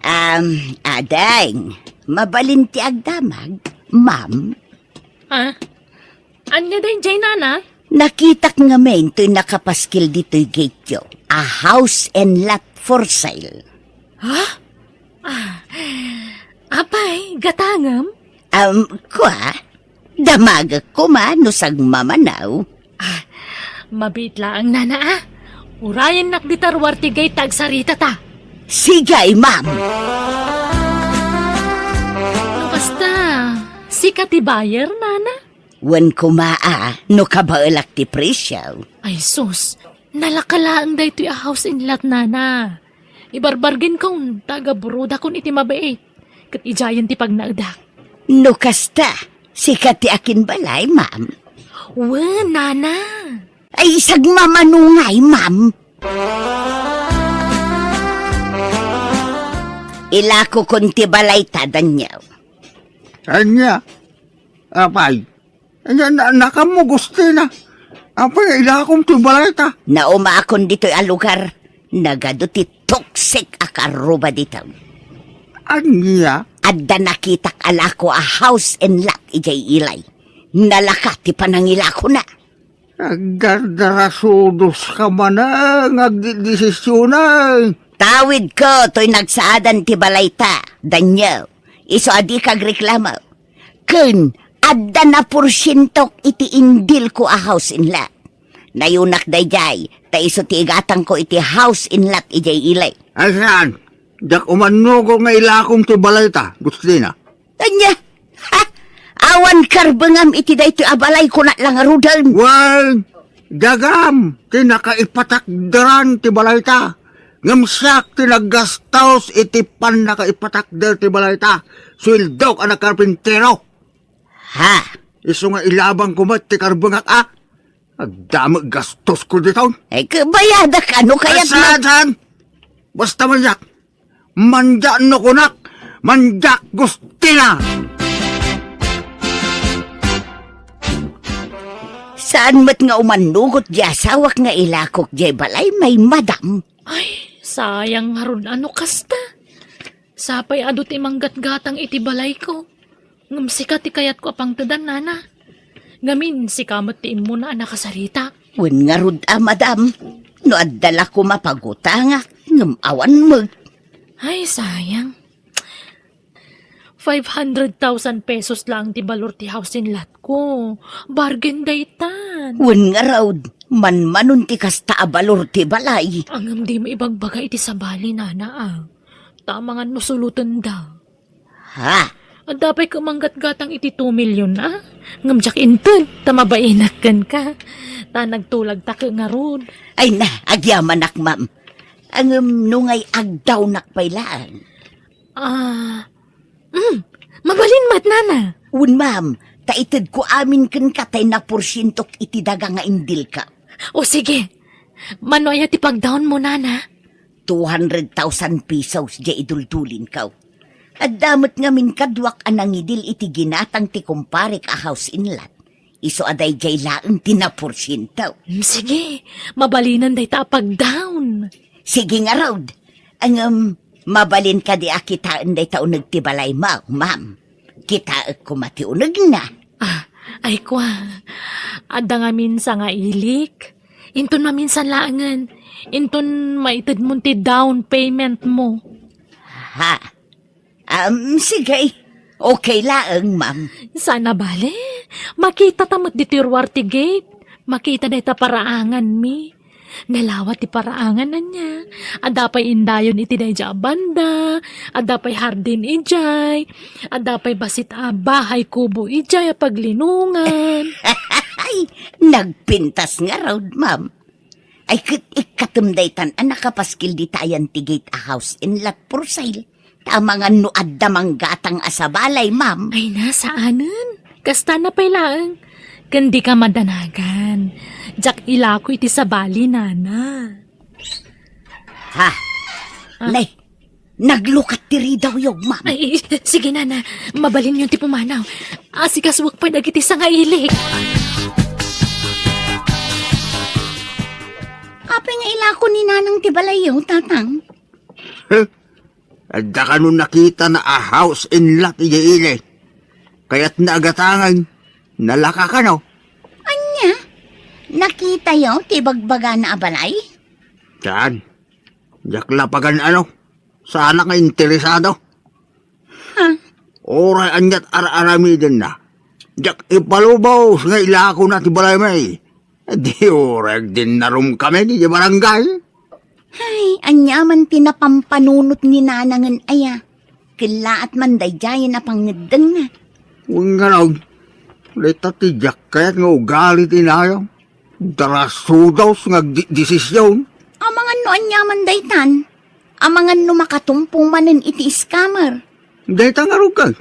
Um, ading, mabalin ti agdamag, ma'am? Ah? Ania daydiay, nana? Nakitak ngamin toy nakapaskil ditoy gateyo a house and lot for sale. Ha? Ah, apay, gatangem? Um, kua, damagek koma no sagmamanaw. Ah, mabiit laeng, nana, ah. Urayennak dita ruar ti gate ta agsaritata. Sige, ma'am. No kasta, sika ti buyer, nana? Wen koma a, no kabaelak ti presio. Ay sus, nalaka laeng daytoy a house and lot, nana. Ibarbargen kon ta agaburodakon iti mabiit, ket idiayen ti pagnaedak. No kasta, sika ti akinbalay, ma'am? Wen, nana. Ay, sagmamano ngay, ma'am. Ilakokon ti balayta, Daniel. Ania? Apay, ania, na-, nakammo, Gustina? Apay nga ilakom ti balayta? Naumakon ditoy a lugar. Nagadu ti toxic a karruba ditoy. Ania? Adda nakitak a lako a house and lot idiay Ilay. Nalaka ti panangilakona. Agdardarasudoska manen nga agdidesisionen. Tawidko toy nagsaadan ti balayta, Daniel. Isu a dika agreklamo. Ken adda naporsientok iti indilko a house and lot. Nayunak daydiay, ta isu ti igatangko iti house and lot idiay Ilay. Ay saan? Diak umannugot nga ilakom ti balayta, Gustina. Ania? Ha? Awan karbengam iti daytoy a balay, kunak la ngaruden. Wen, dagam ti nakaipatakderan ti balayta. Ngem siak ti naggastos iti pannakaipatakder ti balayta. Sueldok a nagkarpintero. Ha? Isu nga ilabangko met ti karbengak a. Agdama gastosko diton. Ay, kabayadak, ano kayat mo? Saan, saan? Basta maniak. Mandiak no kunak, mandiak Gustina! Saan met nga umannugot di asawak nga ilakok diay balay, may madam? Ay, sayang ngarud a no kasta. Sapay adu ti manggatgatang iti balayko. Ngem sika ti kayatko a pangtedan, nana. Ngamin, sika met ti immuna a nakasarita. Wen ngarud a, madam, no adda la koma pagutangak, ngem awan met. Ay, sayang. Five hundred thousand pesos lang ti balor ti house and lot ko. Bargain daytan. Wen ngarud, manmanon ti kasta a balor ti balay. Ngem dimo ibagbaga iti sabali, nana, a. Ta amangan no sulotenda. Ha? Adda pay koma manggatgatang iti two million, a? Ngem diak inted ta mabainak kenka. Ta nagtulagta ket ngarud. Ay na, agyamanak, ma'am. Ngem no ngay agdawnak pay laeng. Ah, mm, mabalin met, nana. Wen, ma'am, ta itedko amin kenka tay naporsientok iti daga nga indilka. O sige, mano aya ti pagdawnmo, nana? Two hundred thousand pesos diay iduldulinko. Adda met ngamin kaduak a nangidil iti ginatang ti kumparek a house and lot. Isu a daydiay laeng ti naporsiento. Mm, sige, mabalinen dayta a pagdawn. Sige ngarud. Ngem, mabalin kadi a kitaen dayta uneg ti balaymo, ma'am? Kitaek koma ti unegna. Ah, ay kua, adda ngamin sangailik. Inton maminsan laengen, inton maitedmon ti down payment mo. Ha? Um, sige. Okay laeng, ma'am. Saan a bale, makitata met ditoy ruar ti gate. Makita dayta paraanganmi. Nalawa ti paraangan, ania. Adda pay indayon iti daydiay a banda. Adda pay hardin idiay. Adda pay bassit a bahay kubo idiay a paglinongan. Ay, nagpintas ngarud, ma'am. Ay, ket ikkatem daytan a nakapaskil dita ayan ti gate a house and lot for sale. Ta amangan no adda manggatang a sabalay, ma'am. Ay na, saanen. Kastana pay laeng. Ken dika madanagan. Diak ilako iti sabali, nana. Ha? Ah. Nay, naglukat ti ridawyo, ma'am. Ay, sige, nana. Mabalinyon ti pumanaw. Asikasuek pay dagiti sangailik. Apay nga ilako ni nanang ti balayyo, tatang? Huh? Adda kano nakitana a house and lot idiay ili. Kayatna a gatangen, nalaka kano. Nakitayo ti bagbagana a balay? Saan? Diak la pagan-ano. Saanak nga interesado. Ha? Uray ania't ar-aramidenna, diak ipalubos nga ilakona ti balaymi. Di uray agdinnarumkami idiay barangay. Ay, ania man ti napampanunot ni nanangen aya? Kellaat man daydiayen a pangngeddengna. Wen ngarud, dayta ti diak kayat nga ugali ti inayam. Darasudos nga agdedesision. Amangan no ania man daytan? Amangan no makatumpong manen iti scammer? Dayta ngarud kay,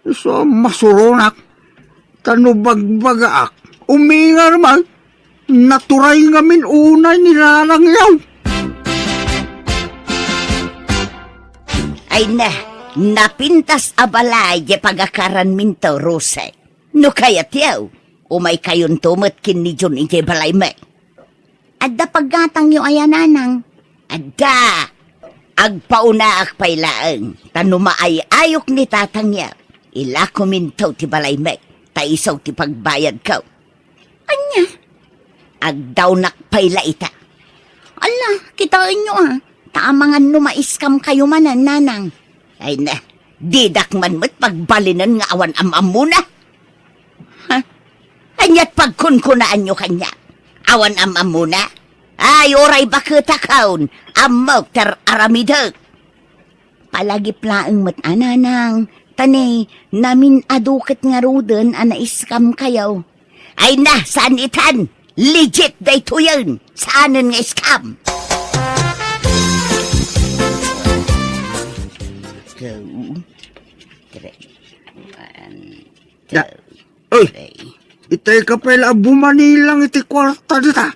isu a masuronak. Ta no bagbagaak, umingar man. Naturay ngamin unay ni nanangyaw. Ay na, napintas a balay diay pagakaranminto, Rose. No kayatyo, umaykayonto met ken ni Jun idiay balaymi. Adda paggatangyo aya, nanang? Adda! Agpaunaak pay laeng, ta no maay-ayok ni tatangyo, ilakominto ti balaymi, ta isu ti pagbayadko. Ania? Agdawnak pay la ita. Ala, kitaenyo a, ta amangan no ma-scam kayo manen, nanang. Ay na, didak man met pagbalinen nga awan am-ammona. Ha? Ania't pagkunkunaanyo kaniak? Awan am-ammona? Ay, uray baketakon, ammok ti ar-aramidek. Palagip laeng met a, nanang, ta ni namin-adu ket ngaruden a na-scam kayo. Ay na, saan itan? Legit daytoyen. Saanen nga scam. Go. Three. One, Da-, two, oy, three. Itay ka pay la a bumanilang iti kuarta dita.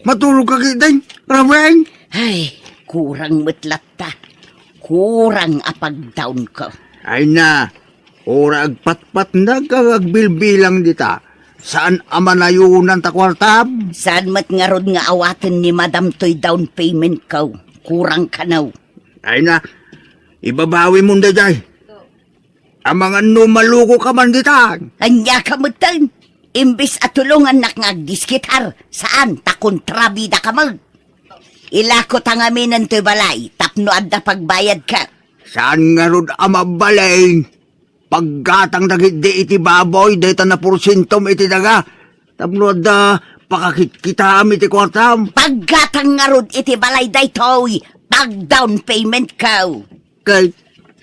Matulog ka ketdin, Rafael? Ay, kurang met latta. Kurang a pagdawnko. Ay na, uray agpatpatnag ken agbilbilang dita, saan a manayonan ta kuartam? Saan met ngarud nga awaten ni Madam toy down payment ko? Kurang kano. Ay na, ibabawimon daydiay. Amangan no maluko ka man dita. Ania ka metten? Imbes a tulongannak nga agdiskitar, saan ta kontrabida ka met. Ilako ta ngaminen toy balay tapno adda pagbayadka. Saan ngarud a mabalin? Paggatang dagiti iti baboy dayta naporsientom iti daga tapno adda pakakitkitam iti kuartam. Paggatang ngarud iti balay daytoy, pag-down payment ko. Ket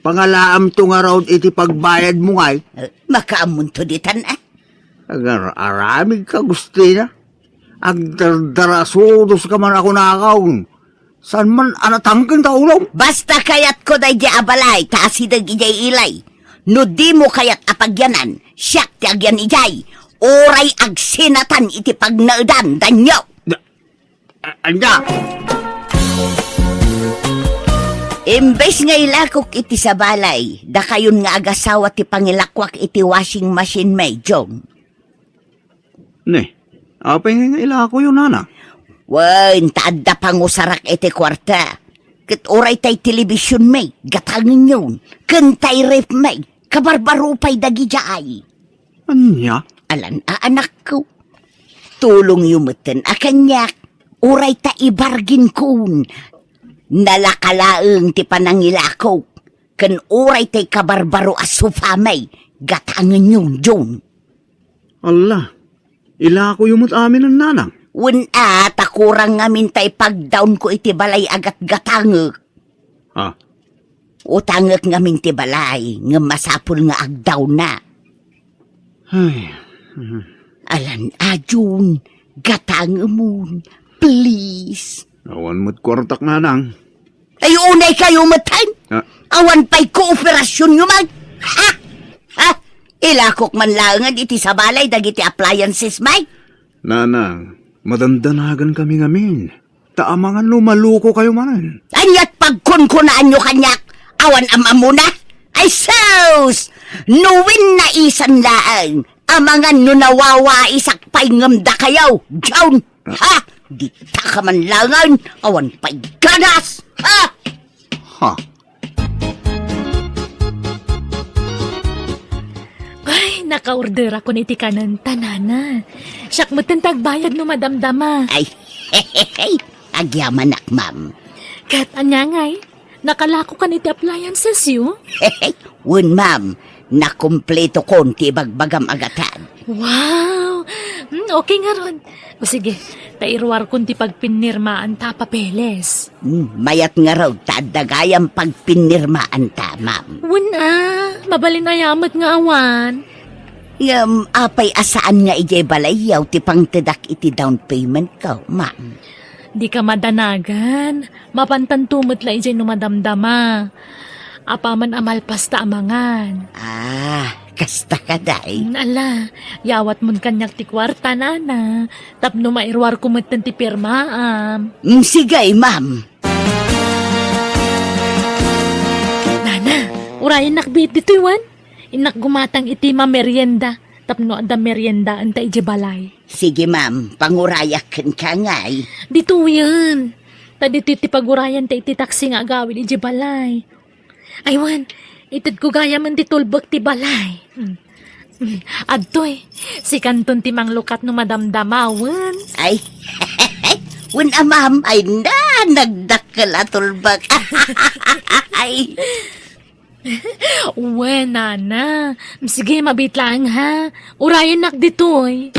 pangalaamto ngarud iti pagbayadmo ngay? Eh, makaammonto ditan, a? Agar-aramid ka, Agustina. Agdardarasudos ka man a kunakon. Saan man a natangken ta ulom? Basta kayatko daydiay a balay ta asideg idiay ilay. No dimo kayat a pagyanan, siak ti agyan idiay. Uray agsinatan iti pagnaedan, danyo. Da-, a-, anda? Imbes nga ilakok iti sabalay, dakayon nga agasawa ti pangilakuak iti washing machine, Majong. Ne, apay nga ilakoyo, nana? Wen, ta adda pangusarak iti kuarta. Ket uray tay television mi, gatangenyon. Ken tay ref mi, kabarbaro pay dagidiay. Ania? Alan a anakko. Tulongyo metten a kaniak, uray ta ibarginkon. Nalaka laeng ti panangilakok. Ken uray tay kabarbaro a sofa mi, gatangenyon, John. Alla, ilakoyo met aminen, nanang? Wen a, ta kurang ngamin tay pagdawnko iti balay a gatgatangek. Ah. Utangek ngamin ti balay, ngem masapul nga agdawna. Ay. Mhm. Alan a, Jun, gatangemon, please. Awan met kuartak, nanang. Ay, unay kayo met, hen? Ah. Awan pay kooperasyonyo man. Ha? Ha? Ilakok man laengen iti sabalay dagiti appliances, may? Nanang, madandanagan kami ngamin. Ta amangan no maluko kayo manen. Ania't pagkunkunaanyo kaniak? Awan am-ammona? Ay sus! No wen naisan laeng, amangan no nawawaisak pay ngem dakayo, John! Ha? Dita ka man laengen, awan pay ganas! Ha? Ha? Ay, Nakaorderakon iti kanen ta, nana. Siak metten ti agbayad no madamdama. Ay, agyamanak, ma'am. Ket ania ngay? Nakalakokan iti appliancesyo? Wen, ma'am. Nakumpletokon ti ibagbagam a gatad. Wow! Hmm, okay ngarud. O sige, ta iruarkon ti pagpinnirmaan ta a papeles. Hmm, mayat ngarud ta adda gayam pagpinnirmaan ta, ma'am. Wen a, mabalin aya met nga awan. Ngem apay a saan nga idiay balayyo ti pangtedak iti down payment ko, ma'am? Dika madanagan. Mapantanto met la idiay no madamdama. Apaman a malpas ta a mangan. Ah, kasta kadi. Mm, ala, yawatmon kaniak ti kuarta, nana. Tapno mairuarko metten ti pirmaam. Mm, sige, ma'am. Nana, urayennak biit ditoy wen. Innak gumatang iti mamerienda. Tapno adda meriendaen ta idiay balay. Sige, ma'am. Pangurayak kenka ngay. Ditoyen. Ta ditoy ti pagurayan ta iti taksi nga agawid idiay balay. Ay, wen, itedko gayamen ti tulbek ti balay. Hmm. Hmm. Adtoy, sikanton ti manglukat no madamdama, wen. Ay, wen a, ma'am, ay na, nagdakkel a tulbek. Ay. Wen, nana. Sige, mabiit laeng, ha? Urayennak ditoy.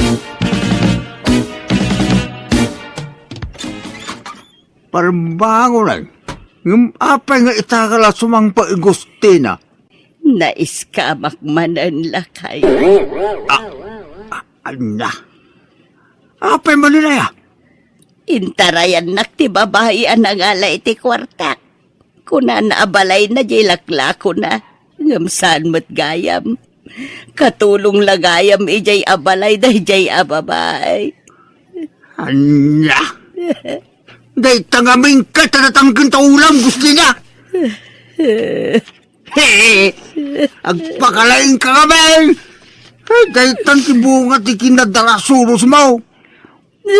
Parbangon ay. Ngem apay nga ita ka la sumangpet, Agustina? Naiskamak manen, lakay. Ah, ah, ania? Apay manen aya? Intarayannak ti babai a nangala iti kuartak. Kunana a balayna diay laklakona, ngem saan met gayam. Katulong la gayam idiay a balay daydiay a babai. Ania? Dayta ngamin ket a natangken ta ulam, Agustina. He! Agpakalaing ka ngamin! Daytan ti bunga ti kinadarasuros mo.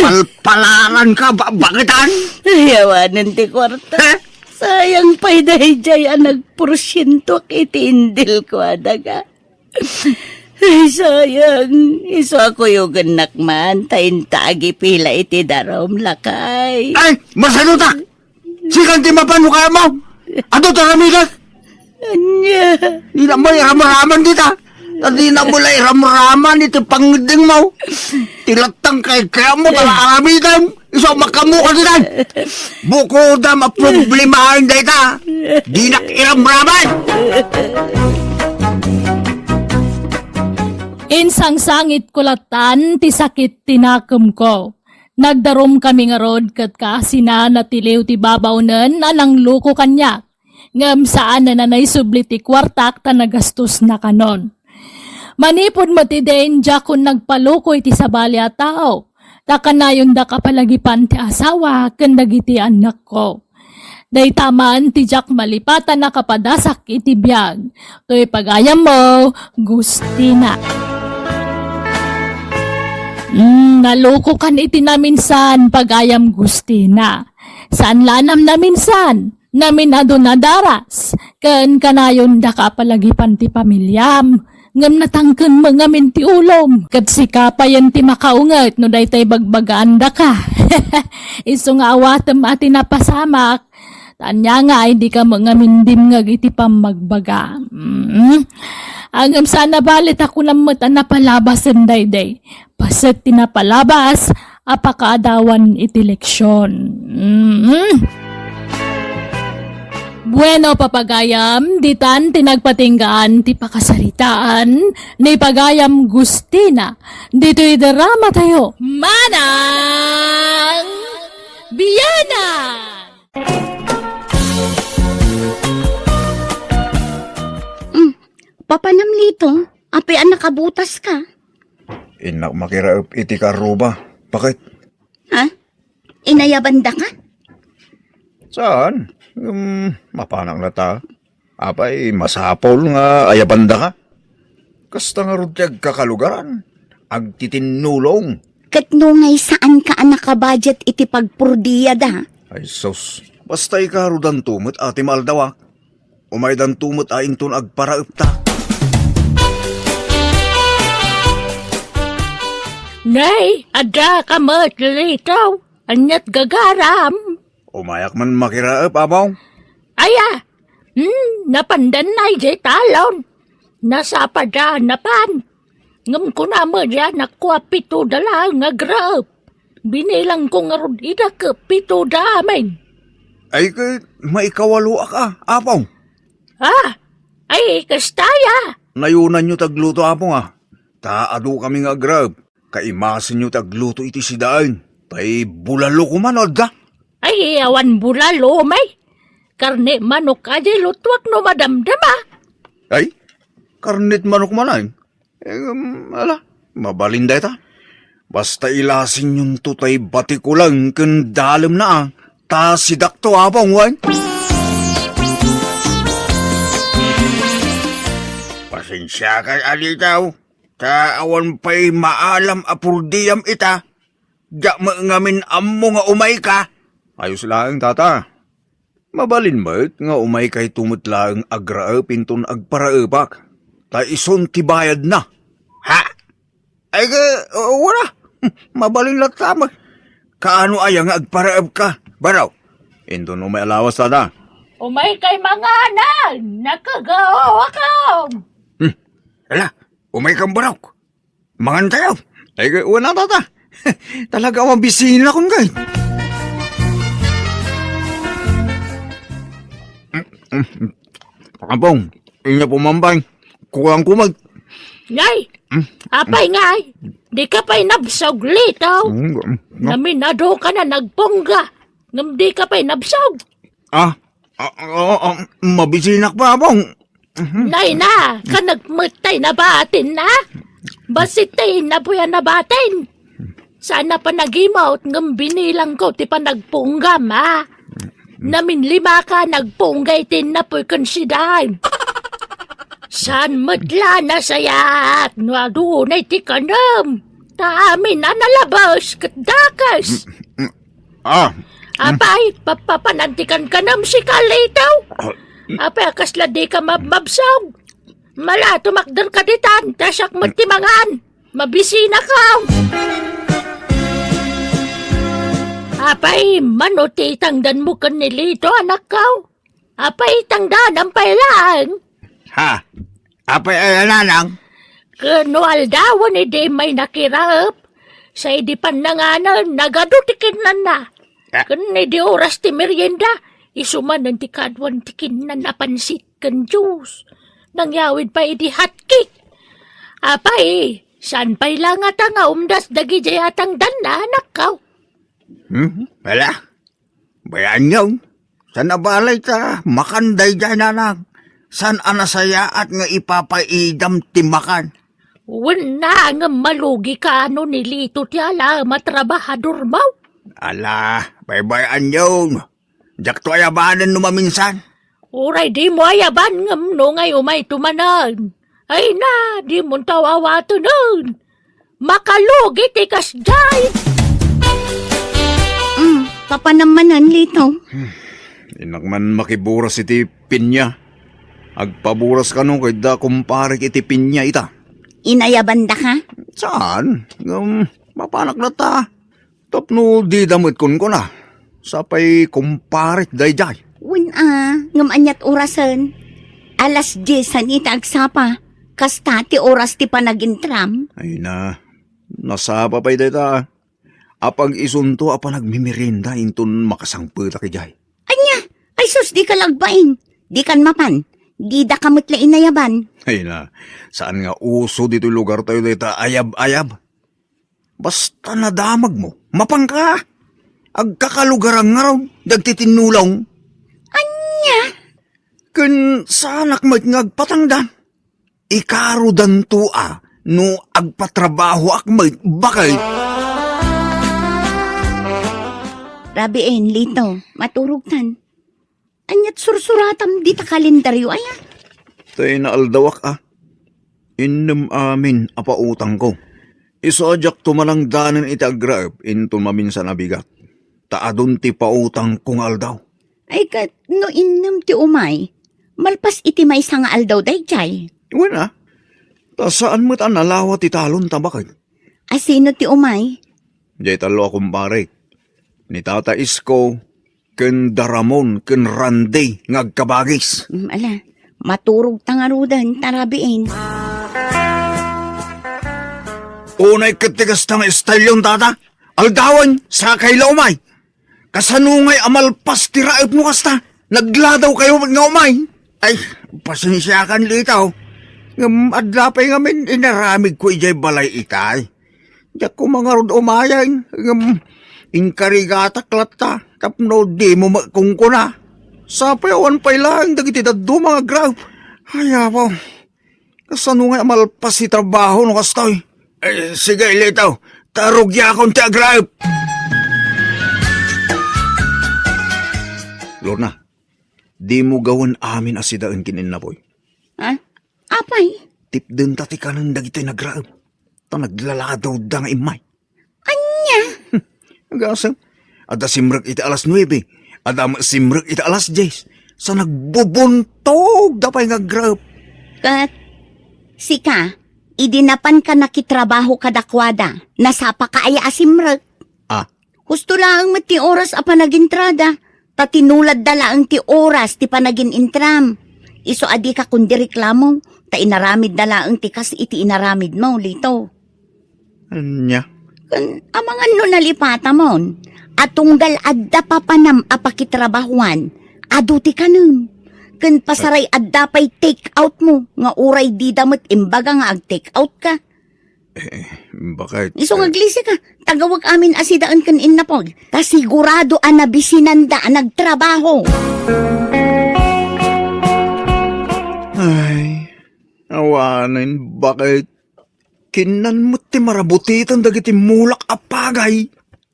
Palpalaran ka, ba-, bakitan? Ay, awanen ti kuarta. Eh? Sayang pay daydiay a nagporsientoak iti indil ko, adaga. Ay, sayang. Isu a kuyogennak man, ta inta agipila iti darum, lakay. Ay, masanutak! Sikan ti mapan no kayatmo? Adu ti aramidek? Ania? Dina mo iramraman dita. Ta dina mo la iramraman iti pangngeddengmo. Ti lattang kayat-kayatmo, ta aramidem. Isu a makamuka ditan. Bukodam a problemaen dayta. Dinak iramraman. Insangsangitko lattan ti sakit ti nakemko. Nagdarumkami ngarud ket kaasina natiliw ti babawnen a nangloko kaniak. Ngem saanen a naisubli ti kuartak ta nagastos nakanon. Manipud met idin, diakon nagpaloko iti sabali a tao, ta kanayondak a palagipan ti asawa ken dagiti annakko. Dayta man ti diak malipatan a kapadasak iti biag. Toy pagayammo, Gustina. Mm, nalokokan iti naminsan, pagayam Gustina. Saan la a namnaminsan, naminado nadaras, ken kanayondak a palagipan ti pamiliam. Ngem natangken met ngamin ti ulom, ket sika payen ti makaunget no dayta ibagbagaandaka. Isu nga awatem a ti napasamak, ta ania nga ay dika met ngamin dimngeg iti pammagbaga. Mm. Ngem saan a bale ta kunam met a napalabasen daydiay. Paset ti napalabas a pakaadawan iti leksion. Mm. Bueno, papagayam, ditan ti nagpatinggaan ti pakasaritaan ni pagayam Gustina ditoy drama tayo, Manang Biana! Mm, papanam Lito, apay a nakabutas ka? Innak makiraep iti karruba. Bakit? Ha? Inayabandaka? Saan? Um, mapanak la ta. Apay, masapul nga ayabandaka? Kasta ngarud ti agkakalugaran, agtitinnulong. Ket no ngay saanka a nakabudget iti pagpurdiada? Ay sus, basta ikarudanto met a ti maaldawak. Umaydanto met a inton agparaepta. Nay, adda ka met, Lito. Aniat gagaram? Umayak man makiraep, Apong. Aya, hmm, napandan na idiay talon. Nasapada napan. Ngem kuna met diay anakko a pito da laeng nga graep. Binilangko ngarud ida ket pito da amin. Ay, ket maikawaloak a, Apong. Ah, ay, kasta aya. Nayonanyo ti agluto, Apong, a. Ta adu kami nga agraep. Kaimasenyo ti agluto iti sidaen. Tay bulalo koma no adda. Ay, awan bulalo, may. Karne manok a di lutuak no madamdama. Ay, karnet manok manen. Em, ala, mabalin dayta. Basta ilasenyonto tay batikulang ken dalemna a, ta sidakto, Apong, wen? Pasensiakan, Alitaw, ta awan pay maalam a purdiam ita. Diak met ngamin ammo nga umayka. Ayos laeng, Tata. Mabalin met nga umaykayto met laeng agraep inton agparaepak, ta isun ti bayadna. Ha? Ay, ka, wala. Mabalin latta met. Kaano aya nga agparaepka, Baro? Inton umay a lawas, Tata. Umaykay manganan, nakagaoakam. Hmm. Ala, umaykam, Barok. Mangan tayo. Ay, kay, wala, Tata. Talaga, mabisina kun kay. Apong, inya pumampay. Kulang kumag. Ngay, Hmm? Apay ngay, di ka pay nabsog, Lito. Hmm, hmm. Naminado ka na nagpungga. Ngem di ka pay nabsog. Ah, ah, ah, ah, mabisinak pa, Apong. Mhm. Nay na, ka nagmettay nabatin na? Basit tay napuy a nabatin. Sana panagimot ngem binilangko ti panagpunggam, a. Namin lima ka nagpungga iti napuy ken sidaen. Saan met la nasayaat no adunay ti kanem? Ta amin a nalabes ket dakes. Ah. Apay, papapanantikan ka nam si Carlito? Ah. Apay, a kasla di ka mabmabsog? Mala, tumakder ka ditan, ta siak met ti mangan. Mabisina ka. Apay, mano ti itangdan mo ken ni Lito, anakko? Apay, tangdanan pay laeng? Ha? Apay, ay, nanang? Ken no aldawen idi may nakiraep, sa idi pannanganen, nagadu ti kinnanna. Ah. Ken idi oras ti merienda, isu manen ti kaduan ti kinnan a pansit ken juice. Nangyawid pay idi hotcake. Apay, saan pay la ngata nga umdas dagidiay a tangdanna, anakko? Hmm, wala. Bayaanyo, saan a balay ta makan daydiay, nanang? Saan a nasayaat nga ipapaidam ti makan? Wen na, ngem malugi ka no ni Lito ti ala a trabahador mo? Ala, baybay-anyo. Diakto ayabanen no maminsan. Uray dimo ayaban ngem no ngay umayto manen. Ay na, dimonto awatenen. Makalugi ti kasdiay. Mm, papanam manen, Lito. Innak man makiburas iti pinya. Agpaburas kano kayda kumparik iti pinya ita. Inayabanda ka? Saan? Ngem, mapanak latta. Tapno dida met kunkuna. Sapay kumparik daydiay. Wen a, ngem aniat orasen? Alas diez san ita agsapa. Kasta ti oras ti panagintram. Ay na, nasapa pay dayta. Apag isunto a panagmimerienda inton makasangpetak idiay. Ania? Ay sus, di ka lagbain. Di kan mapan. Dida ka met la inayaban. Ay na, saan nga uso ditoy lugar tayo dayta ayab-ayab? Basta nadamag mo, mapanka. Agkakalugaran ngarud dagiti tinnulong. Ania? Ken saanak met nga agpatangdan. Ikarudanto a no agpatrabahoak met baket. Rabiin, Lito, maturogtan. Aniat sursuratam dita kalendario, aya? Tay naaldawak a. Innem amin a pautangko. Isu a diak tumanangdanen iti agraep inton maminsan a bigat. Ta adun ti pautangko nga aldaw. Ay ket, no innem ti umay, malpas iti maysa nga aldaw daydiay. Wen a, ta saan met a nalawa ti talon ta baket. Asino ti umay? Jay tallo a kumparek. Ni Tata Isko ken da Ramon ken Randy nga agkabagis. Mm, ala, maturog ta ngaruden, tarabiin. Unay ket ti kasta nga estalyon, Tata. Aldawen, sakay la umay. Kasano ngay a malpas ti raep no kasta? Nagladaw kayo met nga umay. Ay, pasensiakan, Lito. Ngem adda pay ngamin inaramidko idiay balay itay. Diak koma ngarud umayen, ngem inkarigatak latta tapno dimo makunkuna. Sapay awan pay laeng dagiti dadduma nga agraep. Ay, apo. Kasano nga malpas ti trabaho no kastoy? Eh, sige, Lito. Ta rugiakon ti agraep. Lorna, dimo gawen amin a sidaen ken innapoy. Ha? Apay? Tipdenta ti kanen dagiti nagraep. Ta naglaladawda nga immay. Ania? Agasem, adda simrek iti alas nuebe, adda met simrek iti alas dies, sa nagbubuntogda pay nga agraep. Ket sika, idi napanka nakitrabaho kadakuada, nasapaka aya a simrek? Ah. Husto laeng met ti oras a panagintrada, ta tinuladda laeng ti oras ti panagin-intram. Isu a dika kundi reklamo, ta inaramidda laeng ti kas iti inaramidmo, Lito. Ania? Ken amangan no nalipatamon, a tunggal adda papanam a pakitrabahuan, adu ti kanem. Ken pasaray adda pay take out mo, nga uray dida met imbaga nga ag-take out ka. Eh, bakit? Isu nga aglisi ka, tagawag amin a sidaen ken innapoy. Ta sigurado a nabisinanda a nagtrabaho. Ay, awanen, bakit? Kinnan met ti marabutiten dagiti mulak a pagay.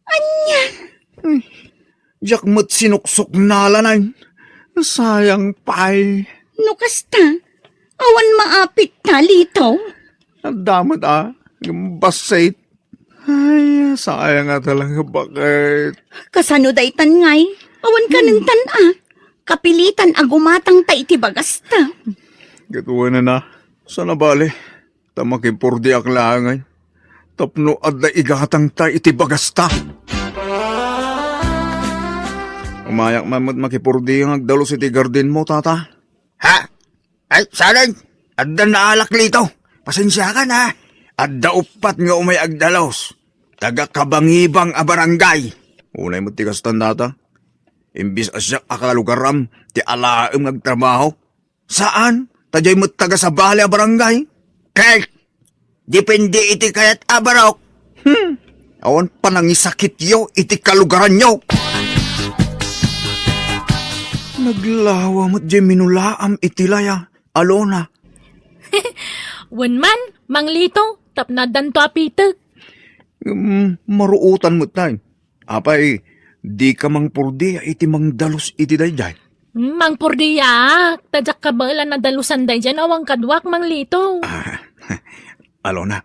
Ania? Hmm. Diak met sinuksuknalanen. Sayang pay. No kasta, awan maapit ta, Lito. Adda met a, bassit. Ay, sayang a talaga, bakit? Kasano daytan ngay? Awan kanentan a. Kapilitan a gumatang ta iti bagasta. Gatuan na, sana bale. Ta makipurdiak laeng, tapno adda igatangta iti bagasta. Umayak man met makipurdi nga agdalus iti gardenmo, Tata. Ha? Ay, saan? Adda naalak, Lito. Pasensiakan, ha? Adda uppat nga umay agdalus. Taga Kabangibang a barangay. Unay met ti kastan, Tata. Imbis a siak a kalugaram ti alaem nga agtrabaho, saan, ta diay met taga sabali a barangay. Ket, depende iti kayat a barok. Hmm, awan panangisakityo iti kalugaranyo. Naglawa met diay minulaam iti laya, Alona. Wen man, Mang Lito, tapno addanto a pitek. Hmm, maruotan met tay. Apay, dika mangpurdia iti mangdalus iti daydiay? Hmm, mangpurdiaak, ta diak kabaelan a dalusan daydiay no awan kaduak, Mang Lito. Ah, Alona,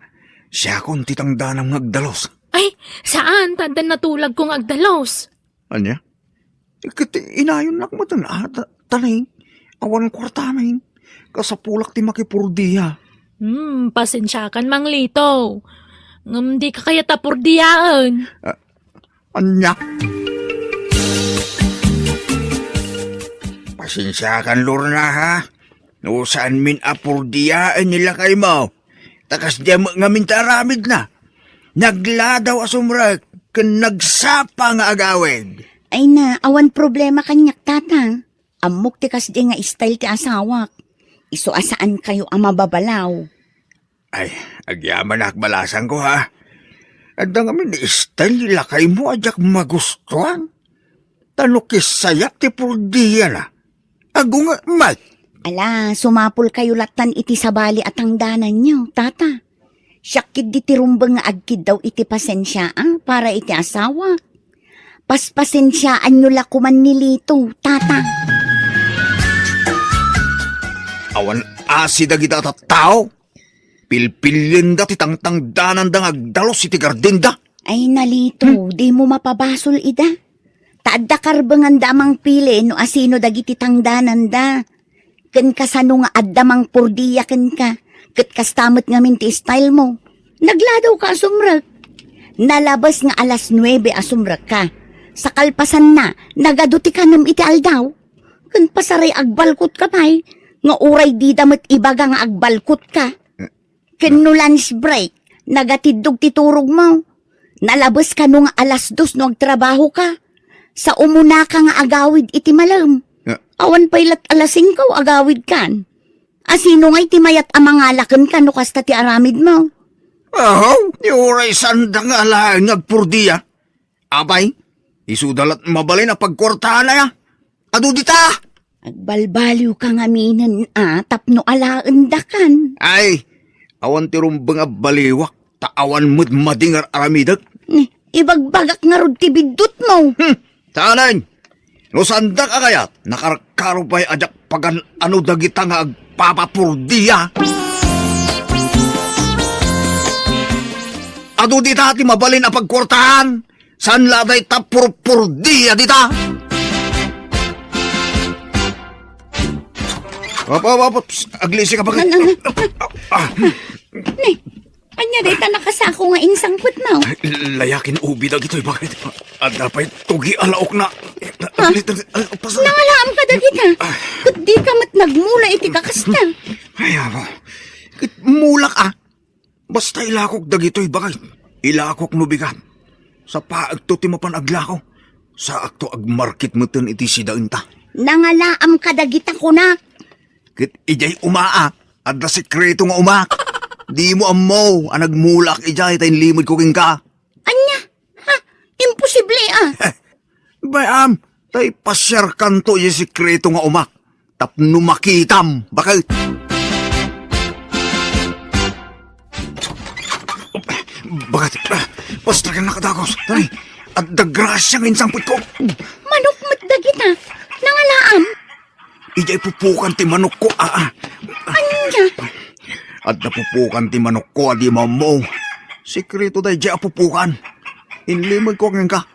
siakon ti tangdanam nga agdalus. Ay, saan, ta adda natulagko nga agdalus. Ania? Ket inayonnak met, a, ta-, tani, awan kuartamin. Kasapulak ti makipurdia. Hmm, pasensiakan, Mang Lito. Ngem dika kayat a purdiaen. Ah, Ania? Pasensiakan, Lorna, ha? No saanmin a purdiaen ni lakaymo. Ta kasdiay met ngamin ti aramidna. Nagladaw a sumrek ken nagsapa nga agawid. Ay na, awan problema kaniak, Tata. Ammok ti kasdiay nga style ti asawak. Isu a saankayo a mababalaw. Ay, agyamanak, balasangko, ha? Adda ngamin style ni lakaymo a diak magustuan. Ta no kissayat ti purdiana, agunget met. Ala, sumapulkayo lattan iti sabali a tangdananyo, Tata. Siak ketdi ti rumbeng nga agkiddaw iti pasensia, a, para iti asawa. Paspasensiaanyo la koman ni Lito, Tata. Awan asi dagita a tattao. Pilpilienda ti tangtangdananda nga agdalus iti gardenda. Ay, na, Lito, hmm, dimo mapabasol ida. Ta adda karbenganda a mangpili no asino dagiti tangdananda. Ken kasano nga adda mangpurdia kenka, ket kasta met ngamin ti style mo. Nagladawka a sumrek. Nalabes nga alas nuebe a sumrekka. Sa kalpasanna, nagadu ti kanem iti aldaw. Ken pasaray agbalkotka pay, nga uray dida met ibaga nga agbalkotka. Ken no lunch break, nagatiddog ti turogmo. Nalabes kano nga alas dos no agtrabahoka. Sa umunaka nga agawid iti malem. Ah. Awan pay lat alas singko agawidkan. Asino ngay ti mayat a mangala kenka no kasta ti aramidmo? Ahaw, ti uray sanda nga alaen nga agpurdia. Apay, isuda lat mabalin a pagkuartaanna. Adu dita! Agbalbaliwka ngaminen a tapno alaendakan. Ay, awan ti rumbeng a baliwak, ta awan met madi nga ar-aramidek. Ni, ibagbagak ngarud ti biddutmo. Hmm, saanen? No saandak a kayat, nakarkaro pay a diak pagan-ano dagita nga agpapapurdia. Adu dita ti mabalin a pagkuartaan. Saan la dayta purpurdia dita? Apa, apa, apa, psst, aglisi ka, bakit? Ano, ano? Ah, Ni, ania dayta nakasako nga insangpetmo? Ay, layakin ubi dagitoy, bakit? Adda pay tugi a laokna. Ha? Aglisi, aglisi, pas- Nangalaam ka dagita. Ah. Ket di ka met nagmula iti kakasta. Ay, amo. Ket mulak, ah. Basta ilakok dagitoy, bakit? Ilakok no bigat. Sapaekto ti mapan aglako. Saakto agmarket meten iti sidaenta. Nangalaam ka dagita, kunak. Ket idiay umaa, adda sekreto nga umak. Dimo ammo a nagmulak idiay ta inlimedko kenka. Ania? Ha? Imposible, a. Bay-am, ta ipasiarkanto idiay sekreto nga umak. Tapno makitam, bakit? Bakit? Basta ka nakadagos. Tari, adda grasia nga insangpetko. Manok met dagita. Nangalaam. Idiay pupukan ti manokko, aa. Ania? Adda pupukan ti manokko a di mammo. Sekreto daydiay a pupukan. Inlimedko kenka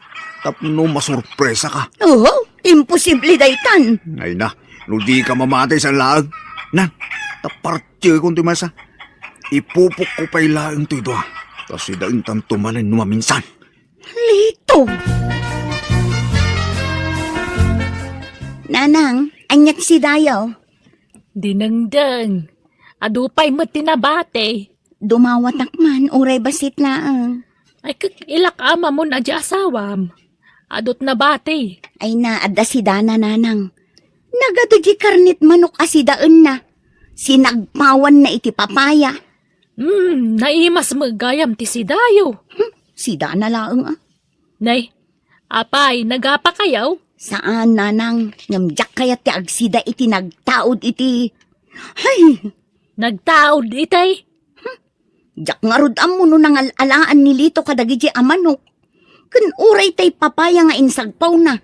tapno masurpresaka. Oho, imposible daytan. Ay na, no di ka mamati sa laag. Nan, ta partiyekon ti maysa. Ipupokko pay laeng toy dua. Ta sidaentan tumanen no maminsan. Lito! Nanang, aniat sidayo? Dinengdeng. Adu pay met ti nabati. Dumawatak man, uray bassit laeng. Ay, kek, ilak amamon a di asawam. Adut nabati. Ay na, adda sidana, nanang. Nagadu di karnet manok a sidaenna. Sinagpawanna iti papaya. Hmm, naimas met gayam ti sidayo. Hmm, sidana laeng, a. Nay, apay, nagapakayaw? Saan, nanang. Ngem diak kayat ti agsida iti nagtaud iti, hay! Nagtaud iti? Hmm, diak ngarud ammo no nangal-alaan ni Lito kadagiti a manok. Ken uray tay papaya nga insagpawna.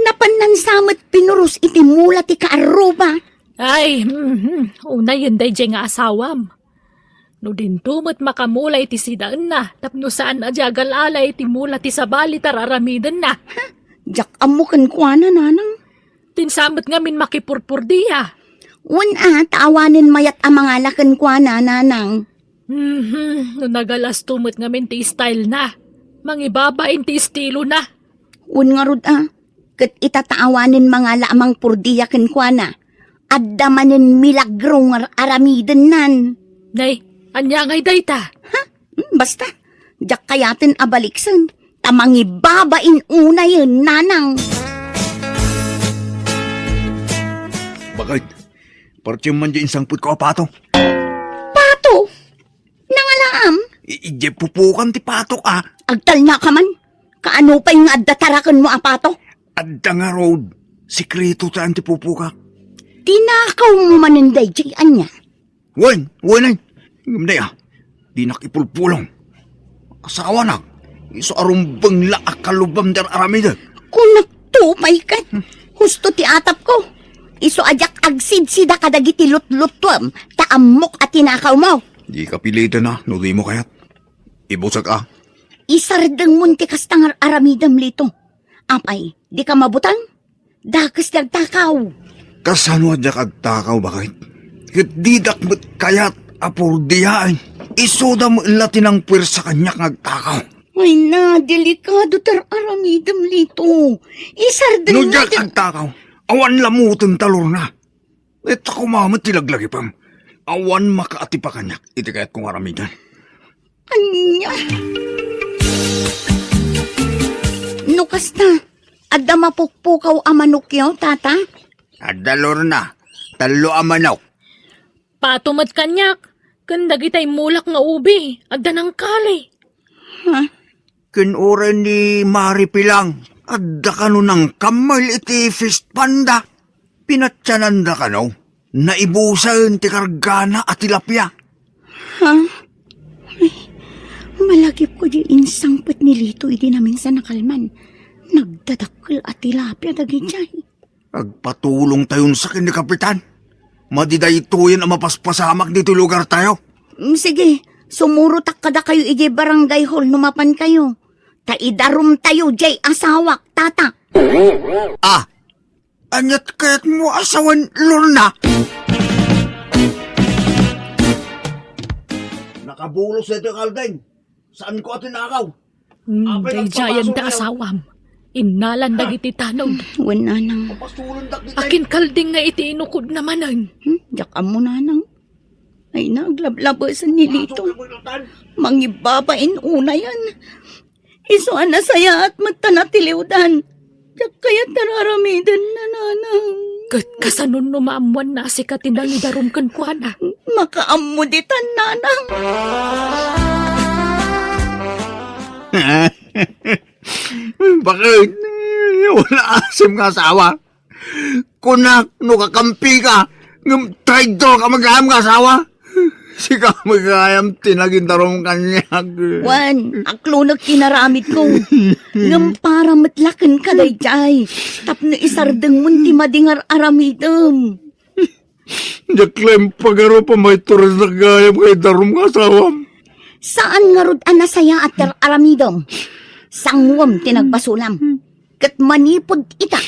Napannan sa met pinuros iti mula ti kaarruba. Ay, mhm, unayen daydiay nga asawam. No dinto met makamula iti sidaenna, tapno saan a di agal-ala iti mula ti sabali ti ar-aramidenna. Ha? Diak ammo kenkuana, nanang. Dinsa met ngamin makipurpurdia. Wen a, ta awanen mayat a mangala kenkuana, nanang. Mhm, no nagalasto met ngamin ti style na. Mangibabain ti estilo na. Wen ngarud a, ket ita ta awanen mangala a mangpurdia kenkuana. Adda manen milagro nga ar-, aramidennan. Nay, ania ngay dayta? Ha? Hmm, basta, diak kayaten a baliksen. Ta mangibabain unayen, nanang. Bakit? Partiem man di insangpetko a pato. Pato? Nangalaam? I-, idiay pupukan ti patok, a. Agtalna ka man. Kaano pay nga adda tarakenmo a pato? Adda ngarud. Sekreto ta ti pupukak. Tinakawmo manen daydiay, ania? Wen, wen, ay. Ngem daya, dinak ipulpulong. Asawanak, isu a rumbeng la a kalubam ti ar-aramidek. Kunakto pay ket, husto ti atapko. Isu a diak agsidsida kadagiti lutluttuem, ta ammok a tinakawmo. Dika piliten a, no dimo kayat. Ibusek a. Isardengmon ti kasta nga ar-aramidem, Lito. Apay, dika mabuteng? Dakes ti agtakaw. Kasano a diak agtakaw, bakit? Ket didak met kayat Apurdiyaen, isuda met la ti nangpuersa kaniak nga agtakaw. Ay na, delikado ti ar-aramidem, Lito. Isardeng No diak agtakaw, awan lamutem ta, Lorna. Ita koma met ti laglagipem. Awan makaatipa kaniak iti kayatko nga aramiden. Ania? No kasta, adda mapukpukaw a manokyo, tata? Adda, Lorna, tallo a manok. Pato met kaniak, ken dagitay mulak nga ubi, adda nangkali. Ha? Ken uray ni Mari Pilang, adda kano nangkammel iti fish panda. Pinatiananda kano, naibusen ti kargana a tilapia. Ha? Ay, malagipko di insangpet ni Lito idi naminsan a kalman. Nagdadakkel a tilapia dagidiay. Agpatulongtayon sa ken ni Kapitan. Madi daytoyen a mapaspasamak ditoy lugartayo. Mm, sige, sumurotak kadakayo idiay barangay hall no mapankayo. Ta idarumtayo diay asawak, tata. Ah, aniat kayatmo a sawen, Lorna? Nakabulos daytoy kaldeng. Saanko a tinakaw? Hmm, Apay, daydiayen nagpapaso ti kayo. Asawam. Innalan dagiti tanod. Wen, nanang. Papasulondak ditoy. Akin kalding nga iti inukodna manen. Hmm, diak ammo, nanang. Ay, naglablabesen ni Lito. Pasok ka, Tan. Mangibabain unayan. Isu a nasayaat met ta natiliwdan. Diak kayat ti ar-aramiden, nanang. Ket kasano no maammoanna a sika ti nangidarum kenkuana? Makaammo ditan, nanang. Bakit? Wala asim nga asawa. Kunak no kakampika, ngem traidor ka met gayam nga asawa. Sika met gayam ti nagidarum kaniak. Wen, aklonek ti inaramidko. Ngem para met la kenka daydiay, tapno isardengmon ti madi nga ar-aramidem. Diak la impagarup a maiturednak gayam nga idarum nga asawam. Saan ngarud a nasayaat ti ar-aramidem? Sanguem ti nagbasolam. Ket manipud ita,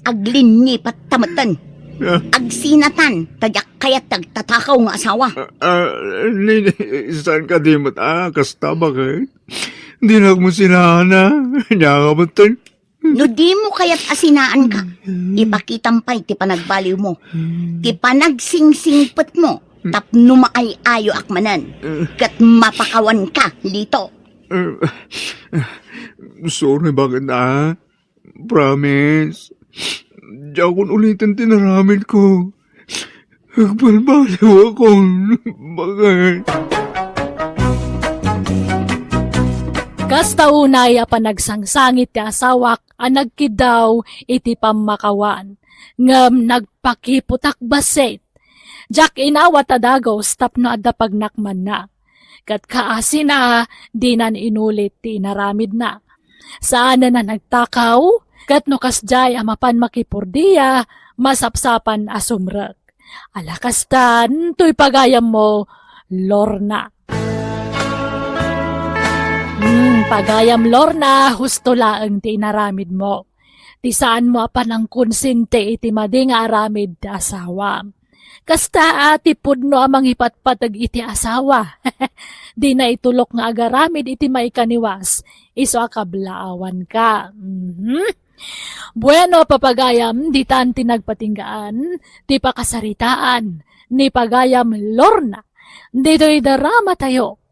aglinnipat ta metten. Ah. Agsinatan, ta diak kayat ti agtatakaw nga asawa. Ah, ah, ni, ni, saan ka di met, ah, kasta bakit? Dinak mo sinana, niya ka metten. No dimo kayat a sinaanka, ipakitam pay ti panagbaliwmo, ti panagsingsingpetmo, tapno maay-ayoak manen, ket mapakawanka, Lito. Eh, sorry, bakit, ah? Promise. Diakon uliten ti inaramidko. Agbalbaliwakon. Bakit? Kasta unay a panagsangsangit ti asawak a nagkiddaw iti pammakawan, ngem nagpakiputak bassit. Diak inawat a dagus tapno adda pagnakmanna. Ket kaasina, dinan inulit ti inaramidna. Saanen a nagtakaw, ket no kasdiay a mapan makipurdia, masapsapan a sumrek. Ala kastan, toy pagayammo, Lorna. Hmm, pagayam Lorna, husto laeng ti inaramidmo. Ti saanmo a panangkonsente iti madi nga aramid ti asawam. Kasta a ti pudno a mangipatpateg iti asawa. Dina itulok nga agaramid iti maikaniwas, isu a kablaawanka. Mhm. Bueno, papagayam, ditan ti nagpatinggaan ti pakasaritaan ni pagayam Lorna. Ditoy daramatayo,